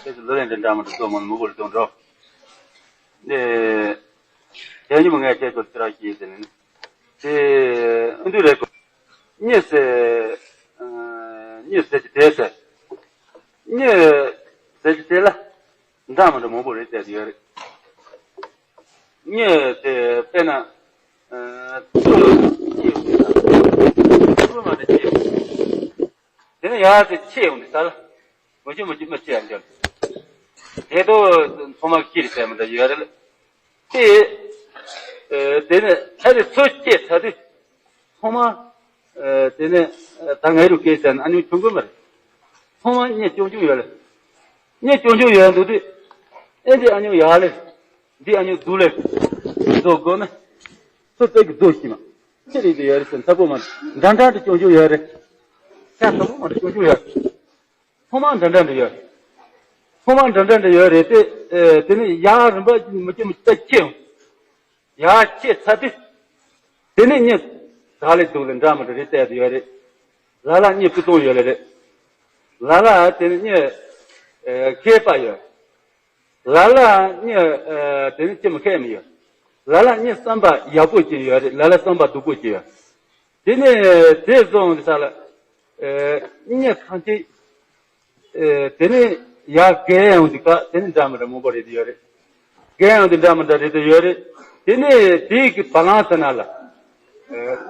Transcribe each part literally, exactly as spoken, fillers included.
ཁྱེད་ཚོ་ལོ་ལེན་འདྲ་འདྲ་མ་འདྲ་ཚོ་མང་མང་པོ་རེད་གཏོང་འགྲོ། ནས། དེ་ཉིན་མོ་ངས་ཁྱེད་ཚོར་ཅི་ར་ཞིག་ཟེར་ནས། དེ་ཨ་འདུས་རེད་གོ། གཉིད་ཟེར། གཉིད་ཟེར་གྱི་དེ་ཟེར། གཉིད་ཟེར་གྱི་དེ་ལ། འདྲ་མ་འདྲ་མང་པོ་རེད་བསྡད་ཡོད་རེད། གཉིད་དེ་དཔེར་ན། ཚུར་སྐྱེས་ཡོང་དུས་ས། ཚུར་མ་འདྲ་སྐྱེས་ཡོང་། དེ་ནས་ཡར་དེ་ཆད་ཡོང་དུས་ས་ལ། མ་གཅིག་མ་གཅིག་མ་གཅིག་ཡར་འགྱོ། དེ་དུས་ཚང་མ་སྐྱིད་ཟེར་མ་འདྲ་ཡོད་རེད། དེ། དེ་ནས་ཨ་རི་ཚུར་སྐྱེས་ཚར་དུས། ཚང་མ། དེ་ནས་ད་ངའི་རུ་སྐད་ཆ་ནི་ཨ་ཉུང་ཆུང་གི་མ་རེད། ཚང་མ་གཉིད་སྐྱོང་སྐྱོང་ཡོད་རེད། གཉིད་སྐྱོང་སྐྱོང་ཡོད་འདུག་དུས། ཨེ་འདི་ཨ་ཉུང་ཡར་ལེ། འདི་ཨ་ཉུང་སྡུག་ལེ། འགྲོ་དགོས་ན། ཚུར་སྟེགས་ཀྱི་རྡོ་ཞིག་མ། ཅི་རེད་དེ་ཡོད་རེད་ཟེར་ཚ་པོ་མ། འདྲ་འདྲ་དུ་སྐྱོང་སྐྱོང་ཡོད་རེད། ཤ་ཚ་པོ་མ་དུ་སྐྱོང་སྐྱོང་ཡོད་རེད། ཚང་མ་འདྲ་འདྲ་འདྲ་ཡོད། ཚང་མ་འདྲ་འདྲ་འདྲ་ཡོད་རེད་དེ། དེ་ནས་ཡར་རིམ་པ་མི་སྐྱེ་མི་སྐྱེ་ཁྱེད། ཡར་ཁྱེད་ཚ་དུས། དེ་ནས་གཉིད། ད་ལས་སྡུག་ལས་འདྲ་མི་འདྲ་རེད་བལྟས་དུ་ཡོད་རེད། ལ་ལ་གཉིད་སྤུ་སྟོང་ཡོད་ལེ་རེད། ལ་ལ་དེ་ནས་གཉིད། ཁེ་པ་ཡོད། ལ་ལ་གཉིད། དེ་ནས་ཅི་མི་ཁེ་མི་ཡོད། ལ་ལ་གཉིད་བསམ་པ་ཡག་པོ་ཅིག་ཡོད་རེད། ལ་ལ་བསམ་པ་སྡུག་པོ་ཅིག་ཡོད། དེ་ནས་དེ་བཟུང་ས་ལ། གཉིད་ཐང་ཅིག་དེ་ནས་ཡར་རྒས་ཡོང་དུས་ཀ་དེ་ནས་འདྲ་མི་འདྲ་མང་པོ་རེད་དུ་ཡོད་རེད། རྒས་ཡོང་དུས་འདྲ་མི་འདྲ་རེད་དུ་ཡོད་རེད། དེ་ནས་དེའི་གི་བ་ལང་ས་ན་ལ།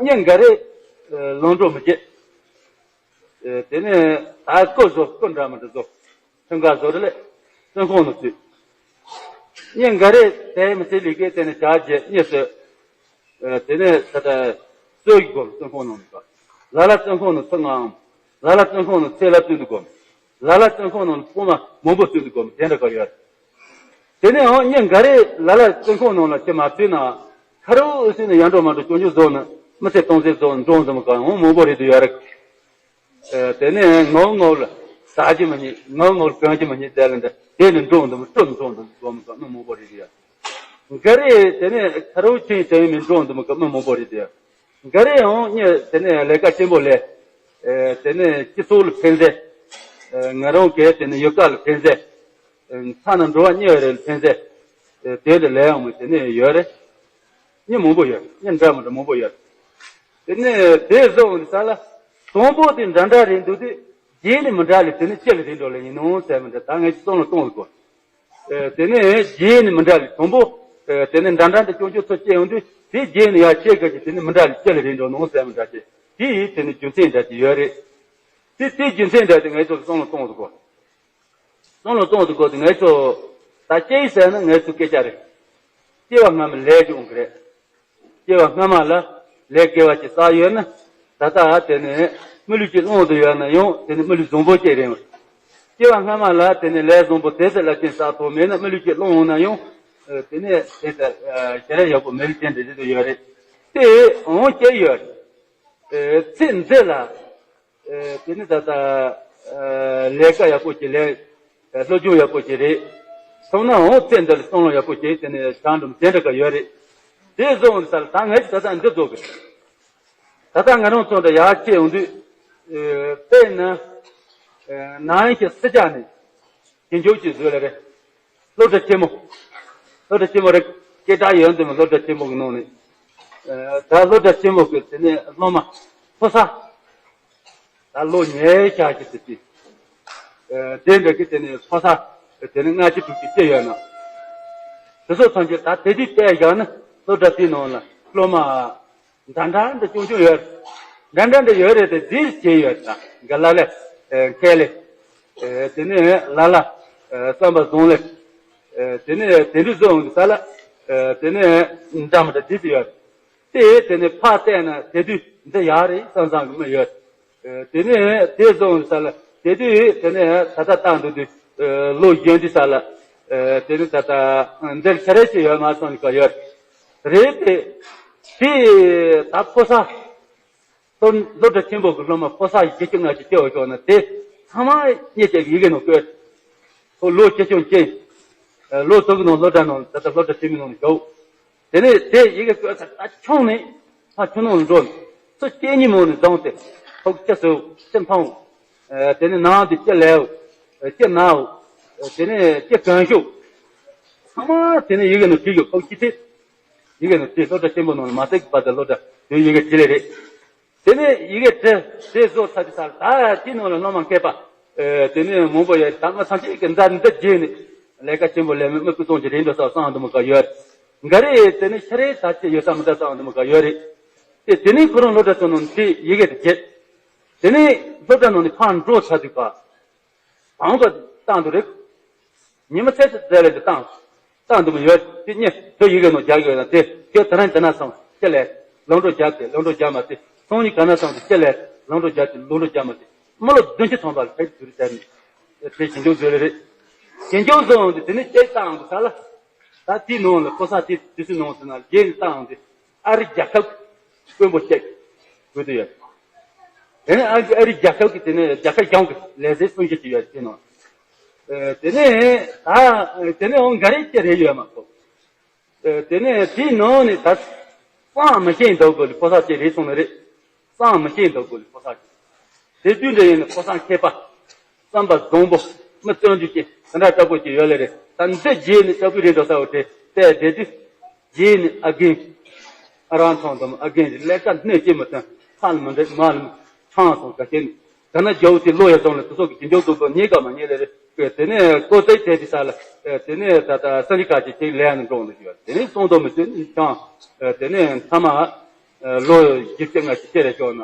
གཉིད་འགའ་རེ། ལོང་འགྲོ་མི་བྱེད། དེ་ནས་ད་སྐུ་བཟོ་སྐུ་འདྲ་མི་འདྲ་བཟོ། ཐོན་ཁ་བཟོ་རེ་ལས། བཙོན་ཁང་ནང་བཙུད། གཉིད་འགའ་རེ་དེ་མི་ཚེ་ལས་ཀའི་སྟེང་ནས་བྱ་རྒྱུ་གཉིད་སོས། དེ་ནས་ད་ལྟ་གསོད་ཀྱི་སྒོམ་བཙོན་ཁང་ནང་ནས་ལ་ལ་བཙོན་ཁང་ནང་ཚུར་མངགས། ལ་ལ་བཙོན་ཁང་ནང་ཚེ་ལ་བཙུན་དུ་སྒོམ། ལ་ལ་བཙོན་ཁང་ནང་སྤོ་མ་མང་པོ་བཙུན་དུ་སྒོམ་དེ་འདྲ་ག་ཡོད། དེ་ནས་འོང་གཉིད་འགའ་རེ་ལ་ལ་བཙོན་ཁང་ནང་ལ་ཅི་མ་བཙུད་ན། ཁ་རུ་ཨུ་སུ་ནས་ཡར་འགྲོ་མ་འགྲོ་སྐྱོང་རྒྱུ་བཟོ་ན་མི་ཚེ་སྟོང་ཚེ་བཟོ་འགྲོ་འདུག་མི་ག་འོང་མང་པོ་རེད་དུ་ཡོད་རེད། དེ་ནས་ངོ་ངོ་ལ་ཟ་རྒྱུ་མ་རྙེད། ངོ་ངོ་ལ་གོན་རྒྱུ་མ་རྙེད་དེ་ལ་འདི་དེ་ནས་འགྲོ་འདུག་མི་སྤྲོ་འགྲོ་འདུག་སྒོམ་ག་མི་མང་པོ་རེད་དུ་ཡོད། འགའ་རེ་དེ་ནས་ཁ་རུ་ཆེན་དེ་མི་འགྲོ་འདུག་མི་ག་མི་མང་པོ་རེད་དུ་ཡོད། འགའ་རེ་ཡང་གཉིད་དེ་ནས་ལས་ཀ་ཆེན་པོ་ལས། དེ་ནས་སྤྱི་ཚོགས་ལ་ཕན་ཟད། ང་རང་གི་དེ་ནས་ཡུལ་ཁ་ལ་ཕན་ཟད། མཚན་ན་འགྲོ་བ་གཉིས་རེ་ལ་ཕན་ཟད། དེ་ལ་ལས་ཡང་མི་དེ་ནས་ཡོད་རེད། གཉིད་མང་པོ་ཡོད། གཉིད་འདྲ་མི་འདྲ་མང་པོ་ཡོད། དེ་ནས་དེ་བཟོ་འོང་ས་ལ། དང་པོ་དེ་འདྲ་འདྲ་རེད་འདུག་དུས། རྗེས་ནས་མི་འདྲ་ལས་དེ་ནས་ཅི་ལ་རེད་འགྲོ་ལ་ཡིན་ནོ་ཟེར་མི་འདྲ་ད་ངས་ཅི་བསམ་བློ་གཏོང་དགོས། དེ་ནས་རྗེས་ནས་མི་འདྲ་ལས་དང་པོ། དེ་ནས་འདྲ་འདྲ་འདྲ་སྐྱོང་སྐྱོང་ཚོ་སྐྱེ་ཡོང་དུས་དེ་རྗེས་ནས་ཡར་ཆེ་ག་གི་དེ་ནས་མི་འདྲ་ལས་ཅི་ལ་རེད་འགྲོ་ནོ་ཟེར་མི་འདྲ་ཅེ་དེ་ཡིས་དེ་ནས་རྒྱུ་མཚན་འདྲ་ཅིག་ཡོད་རེད། དེ་དེ་རྒྱུ་མཚན་འདྲ་དེ་ངས་ཚོ་བསམ་བློ་གཏོང་དགོས། བསམ་བློ་གཏོང་དགོས་དེ་ངས་ཚོ་ད་སྐྱེ་ཡི་ཟེར་ན་ངས་ཚོ་སྐད་ཆ་རེད། སྐྱེ་བ་སྔ་མ་ལས་ཀྱི་འོང་གི་རེད། སྐྱེ་བ་སྔ་མ་ལ་ལས་དགེ་བ་ཅིག་བསགས་ཡོད་ན། ད་ལྟ་དེ་ནས་མི་ལུས་ཀྱི་ཀློང་དུ་ཡོད་ན་ཡང་དེ་ནས་མི་ལུས་བཟང་པོ་སྐྱེ་རན། སྐྱེ་བ་སྔ་མ་ལ་དེ་ནས་ལས་བཟང་པོ་དེ་ཚོ་ལ་བརྟེན་བསགས་ཐོག་མེད་ན་མི་ལུས་ཀྱི་ཀློང་འོང་ན་ཡང་། དེ་ནས་དེ་ལྟར་ཞལ་རས་ཡག་པོ་མི་ལུས་ཅན་དེ་དེ་ཚོ་ཡོད་རེད། དེ་འོང་སྐྱེ་ཡོད། ཚེ་འདི་ལ། དེ་ནི་ད་ལྟ་ལས་ཀ་ཡག་པོ་ཅིག་ལས། སློབ་སྦྱོང་ཡག་པོ་ཅིག་རེད། སོང་ན་འོང་ཚེ་འདི་ལ་བསམ་བློ་ཡག་པོ་ཅིག་དེ་ནས་བྱང་འགྲོ་དེ་འདྲ་ག་ཡོད་རེད། དེ་བཟོ་འོང་ས་ལ་ད་ངས་ད་ལྟ་འདི་བཟོ་གི། ད་ལྟ་ང་རང་ཚོ་འདྲ་ཡར་སྐྱེ་ཡོང་དུས། དཔེར་ན། ནང་གི་སྲིད་ཇ་ནས་རྒྱན་འཇོག་ཅིག་བཟོས་ལ་རེད། སློབ་གྲྭ་ཆེན་མོ། སློབ་གྲྭ་ཆེན་མོ་རེད། སྐད་གྲགས་ཡོད་འདུག་མ་སློབ་གྲྭ་ཆེན་མོ་གི་ནང་ནས། ད་སློབ་གྲྭ་ཆེན་མོ་གི་དེ་ནས་སློབ་མ་ཕོ་གསར། ད་ལོ་ཉེར་བཞག་གི་དེ་དེ། དེ་འདྲ་གི་དེ་ནས་ཕོ་གསར། དེ་ནས་ལྔ་བཅུ་དྲུག་ཅུ་བཅུ་ཡོད་ན། དེ་ཚོ་ཐམས་ཅད་ད་དེ་དུས་བལྟས་བཞག་ན་སློབ་གྲྭ་དེའི་ནང་ལ་སློབ་མ། འདྲ་འདྲ་འདྲ་ཆུང་ཆུང་ཡོད། འདྲ་འདྲ་འདྲ་ཡོད་རེད་དེ་འདིར་བྱས་ཡོད་ད་ག་ལ་ལས། མཁས་ལས། དེ་ནས་ལ་ལ། བསམ་པ་བཟང་ལས། དེ་ནས་དེ་འདྲ་བཟོ་འོང་གི་ས་ལ། དེ་ནས་འདྲ་མི་འདྲ་འདི་ཚོ་ཡོད། དེ་དེ་ནས་ཕར་བལྟས་ན་དེ་དུས་འདི་ཡག་རེད་བསམ་བསམ་གི་མི་ཡོད། དེ་ནས་དེ་བཟོ་འོང་གི་ས་ལ་དེ་དུས་དེ་ནས་ད་ལྟ་བཏང་འདུག་དུས། ལོ་གཞོན་དུས་ས་ལ། དེ་ནས་ད་ལྟ་འདིར་ཆ་རེ་ཞིག་ཡོད་མ་སོང་གི་ཡོད། རེད་དེ། དེ་ད་ཕོ་གསར། སློབ་སློབ་གྲྭ་ཆེན་པོ་གི་སློབ་མ་ཕོ་གསར་བརྒྱད་ཅུ་ལྔ་བཅུ་སྐྱེ་བ་ཤོག་ན་དེ་ཚང་མ་གཉིད་བྱེད་ཀྱི་ཡི་གེ་ནང་བཀོད། ཁོ་ལོ་ཆེ་ཆུང་ཅན། ལོ་དྲུག་གི་ནང་སློབ་གྲྭ་ནང་ད་ལྟ་སློབ་གྲྭ་ཆེན་མོའི་ནང་ནས་བཞུགས། དེ་ནས་དེ་ཡི་གེ་བཀོད་ཚར་ད་ཆུང་ནས་ཕ་ཆུ་ནང་ལ་འགྲོ་ནས་ཚོ་སྐྱེ་གཉིས་མོ་ནས་བཟུང་སྟེ་ཁོ་ཅི་ཟོས་ཅི་འཐུང་། དེ་ནས་ནང་དུ་ཅི་ལས་ཅི་ན། དེ་ནས་སྐྱེ་གང་ཤོག་ཚང་མ་དེ་ནས་ཡི་གེ་ནང་བྲིས་ཡོད། ཁོ་སྐྱིད་ཚེ་ཡི་གེ་ནང་བྲིས། སློབ་གྲྭ་ཆེན་པོ་ནང་ལ་མ་ཚད་ཀྱི་བར་དུ་སློབ་གྲྭ་དེ་ཡི་གེ་བྲིས་ལེ་རེད། དེ་ནས་ཡི་གེ་བྲིས་དེ་བཟོ་ཚར་དུས་ས་ད་དེ་ནང་ལ་སློབ་མ་མཁས་པ་དེ་ནས་མང་པོ་ཡོད། ད་མི་ཚང་ཅིག་གི་མཛའ་འདི་བརྗེད་ནས་ལས་ཀ་ཆེན་པོ་ལས་མི་མི་སྐུ་གཙང་གི་རེད་འགྲོ་ས་སང་འདི་མོ་ག་ཡོད། འགའ་རེ་དེ་ནས་ཤ་རེ་ད་ཅི་ཡོད་ས་མི་འདྲ་སང་འདི་མོ་ག་ཡོད་རེད། དེ་དེ་ནས་ཁོ་རང་སློབ་གྲྭ་ཚོ་ནང་ནས་ཡི་གེ་དེ་བརྗེད། དེ་ནས་སློབ་གྲྭ་ནང་ནས་ཕར་འགྲོ་ཚར་དུས་པ། དང་པོ་བཏང་འདུག་རེད། ཉི་མ་ཚེ་ཚེ་ཟེར་ལས་དེ་བཏང་། བཏང་འདུག་མི་ཡོད་དེ་ཉེ་དོ་ཡི་གེ་ནང་རྒྱག་ཡོད་ན་དེ་ཁྱོད་ད་རང་དེ་ན་སོང་ཅི་ལས་ལོང་འགྲོ་རྒྱག་དེ་ལོང་འགྲོ་རྒྱག་མ་དེ་སོང་ཉི་ག་ན་སོང་དེ་ཅི་ལས་ལོང་འགྲོ་རྒྱག་དེ་ལོང་འགྲོ་རྒྱག་མ་དེ་མི་ལོ་བདུན་ཅུ་ཐམ་པ་ལ་ཕེབས་དུས་དེ་ནི་དེ་ཞིང་ཆུང་བཟོས་ལེ་རེད། ཞིང་ཆུང་བཟོས་འོང་དེ་དེ་ནི་ཅི་བཏང་འདུག་ས་ལ། ད་དེའི་ནང་ལ་ཕོ་གསར་དེ་དུས་སུ་ནང་དེ་ན་རྒྱན་བཏང་འོང་དེ། ཨ་རི་རྒྱལ་ཁབ་དཔོན་པོ་བཅས་དགོས་དུ་ཡོད། དེ་ནས་ཨ་རི་རྒྱལ་ཁབ་ཀྱི་དེ་ནས་རྒྱལ་ཁབ་གཞུང་གི་ལས་ཟེར་གསུང་བཤད་ཀྱི་ཡོད་དེ་ནང་། དེ་ནས་ད་དེ་ནས་འོང་འགའ་རེ་ཅི་རེད་ཡོད་མ་གཏོགས། དེ་ནས་དེའི་ནང་ནས་ད་གསང་མི་ཤེས་འདུག་དགོས་ལ་ཕོ་གསར་ཅི་རེད་སོང་ནི་རེད། གསང་མི་ཤེས་འདུག་དགོས་ལ་ཕོ་གསར་ཅི། དེ་དུས་འདྲ་ཡིན་ན་ཕོ་གསར་མཁས་པ། བསམ་པ་བཟང་པོ། མི་བརྩོན་འགྲུས་ཅན་དེ་འདྲ་ལྟ་བུ་ཅིག་ཡོད་ལེ་རེད། ད་འདི་རྗེས་ནས་ལྟ་བུ་རེད་འགྲོ་ས་འོ་དེ་བལྟས་བསྡད་དུས། རྗེས་ནས་ཨ་རྒན། ཨ་རང་ཚང་དང་ཨ་རྒན་གྱི་ལས་ཀ་སྣེ་གཅིག་མི་བསྟན་ཕ་ལ་མི་འདྲེ་མ་ལ་མི་ཆང་སོང་ག་ཤེད་ནས་ག་ན་རྒྱ་བོ་དེ་བློ་ཡ་བཟང་ལ་དུ་སོག་གི་ཅི་འཇོག་འདུག་གོ་ཉེས་ཀ་མ་ཉེས་ལེ་རེད། དེ་ནས་ཀོ་ཙེ་དེ་དེ་ས་ལ། དེ་ནས་ད་ལྟ་ས་འདི་ཁ་ཅིག་ཅིག་ལས་ནས་འགྲོ་འདུག་ཡོད། དེ་ནས་སོང་དོ་མི་བྱོན་ཆང་། དེ་ནས་མཐའ་མ། ལོ་བཞི་བཅུ་ལྔ་བཅུ་ཅི་རེ་ཤོག་ན།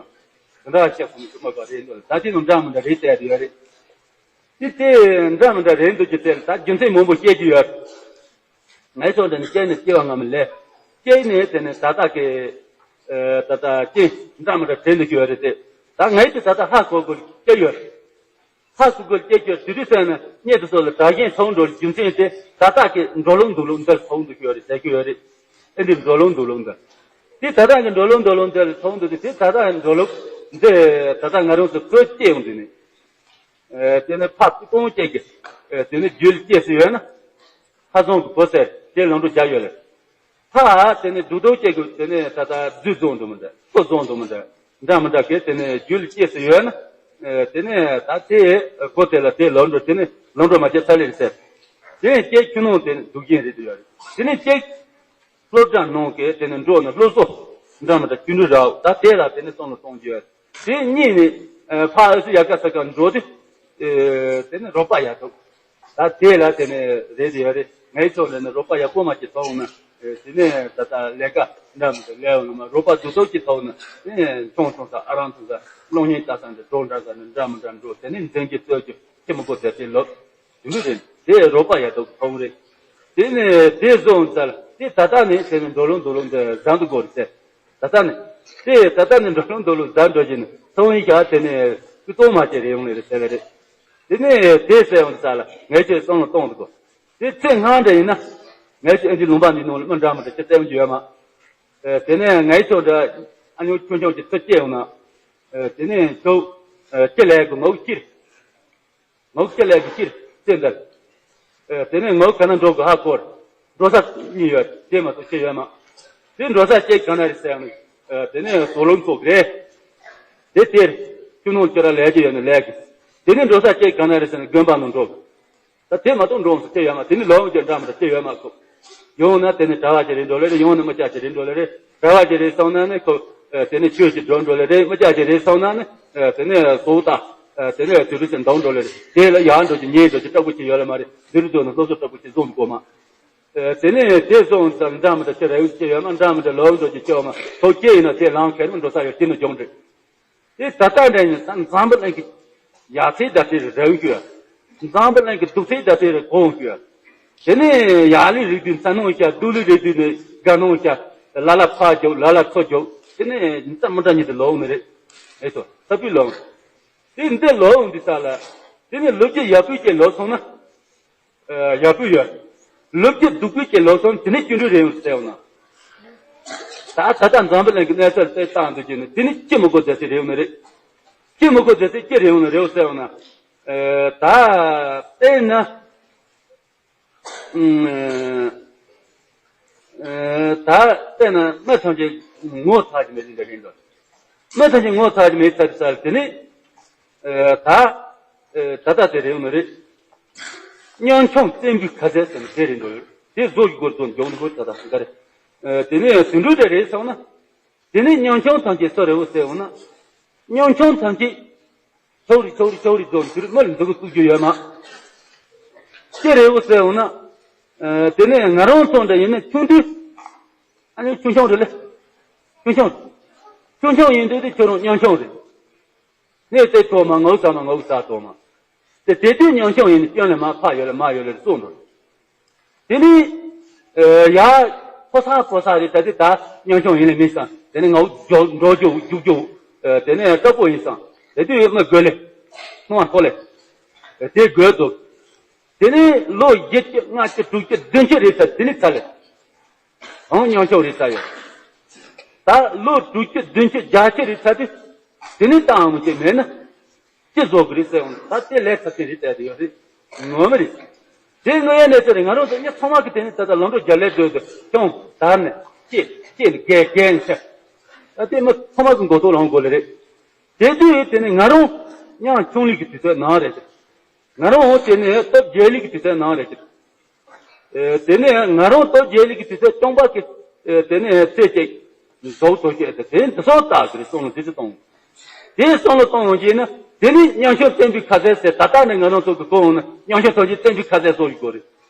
དེ་འདྲ་བཤད་ཁོམ་གྱི་མ་ག་རེད་འདུག་ད་དེ་ནང་འདྲ་མི་འདྲ་རེད་བལྟས་ཡོད་རེད། དེ་དེ་འདྲ་མི་འདྲ་རེད་འདུག་ཅི་དེ་ད་རྒྱུ་མཚན་མང་པོ་བཤད་ཀྱི་ཡོད། ངའི་ཕྱོགས་འདི་ནས་སྐྱེས་ནས་སྐྱེ་བ་སྔ་མ་ལས། སྐྱེས་ནས་དེ་ནས་ད་ལྟ་གི། ད་ལྟ་སྐྱེས་འདྲ་མི་འདྲ་དྲན་འདུག་ཡོད་རེད་དེ། ད་ངའི་དེ་ད་ལྟ་ཧ་གོ་དགོས་སྐྱེ་ཡོད་རེད། ཧ་གོ་དགོས་སྐྱེ་ཡོད་དེ་དུས་ཙམ་ན་གཉེན་དུ་སོགས་ལ་དགྲ་གཞན་ཚོགས་འགྲོ་རྒྱུ་མཚན་དེ་ད་ལྟ་གི་འགྲོ་ལུགས་འདུག་ལུགས་འདིར་ཚོགས་འདུག་ཡོད་རེད་ཟེར་གྱི་ཡོད་རེད། ཨེ་འདི་འགྲོ་ལུགས་འདུག་ལུགས་འདིར། དེ་ད་ལྟ་གི་འགྲོ་ལུགས་འདུག་ལུགས་འདིར་ཚོགས་འདུག་དེ་དེ་ད་ལྟ་གི་འགྲོ་ལུགས་འདི་ད་ལྟ་ང་རང་ཚོ་བོད་སྐྱེ་ཡོང་དུས་ནས། དེ་ནས་ཕ་སྤུ་གོང་སྐྱེ་གི། དེ་ནས་རྒྱུད་སྐྱེ་སྲིད་ཡོད་ན། ཕ་བཟང་གི་བུ་ཟེར་དེ་ལོང་འགྲོ་རྒྱག་ཡོད་ལེ། ཕ་དེ་ནས་སྡུག་སྡུག་སྐྱེ་གི་དེ་ནས་ད་ལྟ་རྫུས་བཟང་འགྲོ་མི་འདྲ་སྐུ་བཟང་འགྲོ་མི་འདྲ་འདྲ་མི་འདྲ་གི་དེ་ནས་རྒྱུད་སྐྱེ་སྲིད་ཡོད་ན། དེ་ནས་ད་དེ་གོ་དེ་ལ་དེ་ལོང་འགྲོ་དེ་ནས་ལོང་འགྲོ་མ་སྐྱེ་ཚར་ལེ་ཟེར། དེ་ནས་སྐྱེ་ཁྱུ་ནང་དེ་ནས་སྡུག་ཅན་རེད་དུ་ཡོད་རེད། དེ་ནས་སྐྱེ། སློབ་གྲྭ་ནང་གི་དེ་ནས་འགྲོ་ནས་སློབ་གསོ་འདྲ་མི་འདྲ་སྐྱོན་འགྲོ་རག་ད་དེ་ལ་དེ་ནས་བསམ་བློ་གཏོང་རྒྱུ། དེ་གཉིས་ནས་ཕ་ཨ་སུ་ཡ་ཀ་ས་ཀ་འགྲོ་དུས། དེ་ནས་རོགས་པ་ཡག་འདུག་ད་དེ་ལ་དེ་ནས་རེད་ཡོད་རེད། ངའི་ཕྱོགས་ནས་ནི་རོགས་པ་ཡག་པོ་མ་ཅིག་ཐོབ་ན། དེ་ནས་ད་ལྟ་ལས་ཀ་འདྲ་མི་འདྲ་ལས་ཡོང་ན་མ་རོགས་པ་སྡུག་ཐོག་ཅིག་ཐོབ་ན། དེ་ནས་ཆུང་ཆུང་ས་ཨ་རང་ཐུང་ས་གློག་བརྙན་ལྟ་ས་འདྲ་འགྲོ་འདྲ་ས་ནས་འདྲ་མི་འདྲ་འགྲོ་དེ་ནས་འཛིན་གྱི་རྩོད་རྒྱུ་ཁྱི་མི་དགོས་དེ་དེ་ལོབ། དེ་འདྲ་རེད། དེ་རོགས་པ་ཡག་ཐོག་ཐོབ་རེད། དེ་ནས་དེ་བཟོ་འོང་ཙང་དེ་ད་ལྟ་ནས་དེ་ནས་འགྲོ་ལུགས་འགྲོ་ལུགས་འདི་བཟང་དུ་དགོས་རེད་ཟེར། ད་ལྟ་ནས། དེ་ད་ལྟ་ནས་འགྲོ་ལུགས་འགྲོ་ལུགས་བཟང་འགྲོ་བཞིན་ཚོང་ཡིན་ཤག་དེ་ནས་ཀི་ཏོང་མ་བྱས་རེ་ཡོང་ནས་རེད་ཟེར་བ་རེད། དེ་ནས་དེ་ཟེར་འོང་ཙང་ལ་ངས་ཁྱོད་བསམ་བློ་གཏོང་དགོས། དེ་ཚེ་སྔ་འདྲ་ཡིན་ན། ངས་ཁྱོད་ཨེ་འདི་ལུང་པ་འདི་ནང་ལ་མི་འདྲ་མི་འདྲ་ཁྱོད་བཙལ་རྒྱུ་ཡོད་མ། དེ་ནས་ངའི་ཕྱོགས་འདྲ་ཨ་ཉོ་ཆུང་ཆུང་གི་ཚུར་སྐྱེལ་ཡོང་ན། དེ་ནས་ཁྱོད་སྐྱེ་ལས་དགོས་ངོ་སྐྱིར། ངོ་སྐྱེ་ལས་ཀྱི་སྤྱིར་བཙན་འདར། དེ་ནས་ངོ་ག་ན་འགྲོ་དགོས་ཧ་གོ་རེད། འགྲོ་ས་གཉིས་ཡོད་དེ་མ་གཏོགས་ཁྱེད་ཡོད་མ། དེ་འགྲོ་ས་སྐྱེ་ག་ན་རེད་ཟེར་ཡང་། དེ་ནས་ཟོག་ལུང་ཚོགས་རེད། དེ་དེར་ཁྱུ་ནང་ཁྱོད་ར་ལས་ཀྱི་ཡོད་ན་ལས་ཀྱི། དེ་ནས་འགྲོ་ས་སྐྱེ་ག་ན་རེད་ཟེར་ན་དགོན་པ་ནང་འགྲོ་དགོས། ད་དེ་མ་གཏོགས་འགྲོ་ས་སྐྱེ་ཡོད་མ་དེ་ནི་ལོ་འཇོན་འདྲ་མ་ད་སྐྱེ་ཡོད་མ་གོ། ཡོང་ན་དེ་ནི་གྲྭ་བ་ཅིག་རེད་འགྲོ་ལེ་རེད། ཡོང་ན་མི་སྐྱ་ཅིག་རེད་འགྲོ་ལེ་རེད། གྲྭ་བ་ཅིག་རེད་སོང་ན་ནི་ཁོ། དེ་ནི་ཆོས་ཅིག་འགྲོ་འགྲོ་ལེ་རེད། མི་སྐྱ་ཅིག་རེད་སོང་ན་ནི། དེ་ནི་སོ་ད། དེ་ནི་དུས་རུ་ཅིག་འདང་འགྲོ་ལེ་རེད། དེ་ལ་ཡག་འགྲོ་ཅིག་ཉེས་འགྲོ་ཅིག་སྐྲག་པོ་ཅིག་ཡོད་ལེ་མ་རེད། འདི་རུ་འགྲོ་ན་སློབ་གསོ་སྐྲག་པོ་ཅིག་བཟོ་མི་དགོས་མ། དེ་ནི་དེ་སོང་ཙང་འདྲ་མི་འདྲ་ཅིག་རེ་བ་ཅིག་ཡོད་མ་འདྲ་མི་འདྲ་ལོ་འགྲོ་ཅིག་སྐྱེ་བ་མ་ཐོག་སྐྱེ་ཡིན་ན་དེ་ལང་ཁེར་མི་འགྲོ་ས་ཡོད་དེ་ནི་སྦྱོང་འདྲི། དེ་ད་ལྟ་འདྲ་ཡིན་ཙང་འཛམ་བུ་གླིང་གི་ཡག་ཚད་ད་ལྟའི་རེ་རེ་བ་ཞུ། འཛམ་བུ་གླིང་གི་སྡུག་ཚད་ད་ལྟའི་རེ་གོང་ཞུ། དེ་ནས་ཡག་ལས་རིགས་དུས་མཚན་ནང་ཤ་སྡུག་ལས་རིགས་དུས་ནས་དགའ་ནང་ཤ་ལ་ལ་ཕར་རྒྱོབ་ལ་ལ་ཚུར་རྒྱོབ་དེ་ནས་འཛམ་མི་འདྲ་ཉིད་དུ་ལོག་ནི་རེད། ཨེ་ཚོ་ས་བུད་ལོག་ནི། དེ་འདི་ལོག་འདི་ས་ལ་དེ་ནས་ལོ་རྒྱུས་ཡག་པོའི་སྐྱེ་ལོག་སོང་ན། ཡག་པོ་ཡོད། ལོ་རྒྱུས་སྡུག་པོའི་སྐྱེ་ལོག་སོང་དེ་ནས་སྐྱོན་འགྲོ་རེ་ཡོང་ཟེར་བ་ན། ད་ད་ལྟ་འཛམ་བུ་གླིང་གི་གནས་ཚུལ་དེ་བཏང་འདུག་ཀྱི་ནི་དེ་ནི་ཅི་མི་དགོས་ཟེར་སྲིད་རེ་ཡོང་ནི་རེད། ཅི་མི་དགོས་ཟེར་སྲིད་ཅི་རེ་ཡོང་ནི་རེད་ཟེར་བ་ན། ད་དཔེར་ན། ད་དཔེར་ན་མི་ཐམས་ཅད་ངོ་ཚ་གི་མེད་ཟིན་འདྲ་ཡིན་འགྲོ། མི་ཐམས་ཅད་ངོ་ཚ་གི་མེད་ཚ་གི་ས་དེ་ནི། ད། ད་ལྟ་དེ་རེ་ཡོང་ནི་རེད། སྙིང་ཁྱུང་བཙན་པོའི་ཁ་ཟས་ཟེར་ནས་དེ་རེད་འགྲོ་ཡོད། དེ་བཟོ་རྒྱུ་སྐོར་བཟོ་མགྱོགས་འགྲོ་ད་ད་འགའ་རེ། དེ་ནས་དུད་འགྲོ་དེ་རེད་སོང་ན། དེ་ནས་སྙིང་ཁྱུང་ཐམས་ཅད་སུ་རེད་བོ་ཟེར་འོང་ན། སྙིང་ཁྱུང་ཐམས་ཅད་ཆོག་རེད་ཆོག་རེད་ཆོག་རེད་བཟོ་ནས་དུས་མི་ལ་འདུག་གི་བཙུགས་རྒྱུ་ཡོད་མ། ཅི་རེད་བོ་ཟེར་འོང་ན། དེ་ནས་ང་རང་ཚོ་འདྲ་ཡིན་ན་ཆུང་དུས། ཨ་ནི་ཆུང་ཆུང་རེད་ལེ། ཆུང་ཆུང་། ཆུང་ཆུང་ཡིན་དུས་དེ་ཁྱོད་རང་སྙིང་ཁྱུང་རེད། ནས་དེ་ཐོག་མ་ངའུ་ཚ་མ་ངའུ་ཚ་ཐོག་མ། དེ་དེ་དུས་ཉང་ཤོང་ཡིན་སྐྱོན་ལས་མ་ཕ་ཡོད་ལ་མ་ཡོད་ལ་གསུངས་འདུག་དེ་ནི། ཡ། ཕོ་ས་ཕོ་ས་རེད་ད་དེ་ད་ཉང་ཤོང་ཡིན་ལ་མིན་སང་དེ་ནི་ངའུ་འགྲོ་རྒྱུ་རྒྱུག་རྒྱུ། དེ་ནས་སྐྲ་པོ་ཡིན་སང་དེ་དུས་མི་དགོས་ལེ། སྣང་བ་ཐོག་ལེ། དེ་དགོས་འདུག་དེ་ནི་ལོ་བཞི་བཅུ་ལྔ་བཅུ་དྲུག་ཅུ་བདུན་ཅུ་རེད་ས་དེ་ནི་ཚ་ལེ། གང་ཉང་ཤོག་རེད་ས་ཡོད། ད་ལོ་དྲུག་ཅུ་བདུན་ཅུ་བརྒྱད་ཅུ་རེད་ས་དེ། དེ་ནི་ཏང་མི་ཅེ་མེད་ན། ཅི་བཟོ་གི་རེད་ཟེར་འོང་ད་དེ་ལས་ཚབས་ཆེན་རེད་བལྟས་དེ་ཡོད་རེད། ངོ་མ་རེད། དེ་དངོས་ཡོད་གནས་ཚུལ་རེད། ང་རང་ཚོ་མི་ཚང་མ་གི་དེ་ནི་ད་ལྟ་ལམ་འགྲོ་རྒྱ་ལས་སྡོད་དུ་ཁྱོང་དར་ནས་ཅེ་ཅེ་ནི་རྒས་རྒས་ནས་ཤ། ད་དེ་མི་ཚང་མ་གི་མགོ་ཐོག་ལངས་དགོས་ལེ་རེད། དེ་དུས་དེ་ནི་ང་རང་ཉང་ཆུང་ལི་གི་དུས་ཚོད་ནང་རེད། ང་རང་དེ་ནི་སྟོབས་རྒྱལ་ལི་གི་དུས་ཚོད་ནང་རེད། དེ་ནས་ང་རང་སྟོབས་རྒྱལ་ལི་གི་དུས་ཚོད་སྟོང་པ་གི། དེ་ནས་རྩེ་གཅིག་ཟོག་ཐོ་སྐྱེས་ཏེ་དེ་འདི་སོགས་བཏགས་ཟེར་གསུང་ལ་འདི་ཚོ་གཏོང་། དེ་གསུང་ལ་གཏོང་འོང་གྱིས་ན་དེ་ནི་ཉང་ཤོག་བསྟན་པའི་ཁ་ཟས་ཟེར་ད་ལྟ་ནས་ང་རང་ཚོ་གི་གོ་འོང་ན་ཉང་ཤོག་ཐམས་ཅད་བསྟན་པའི་ཁ་ཟས་སོགས་ཡི་གོ་རེད།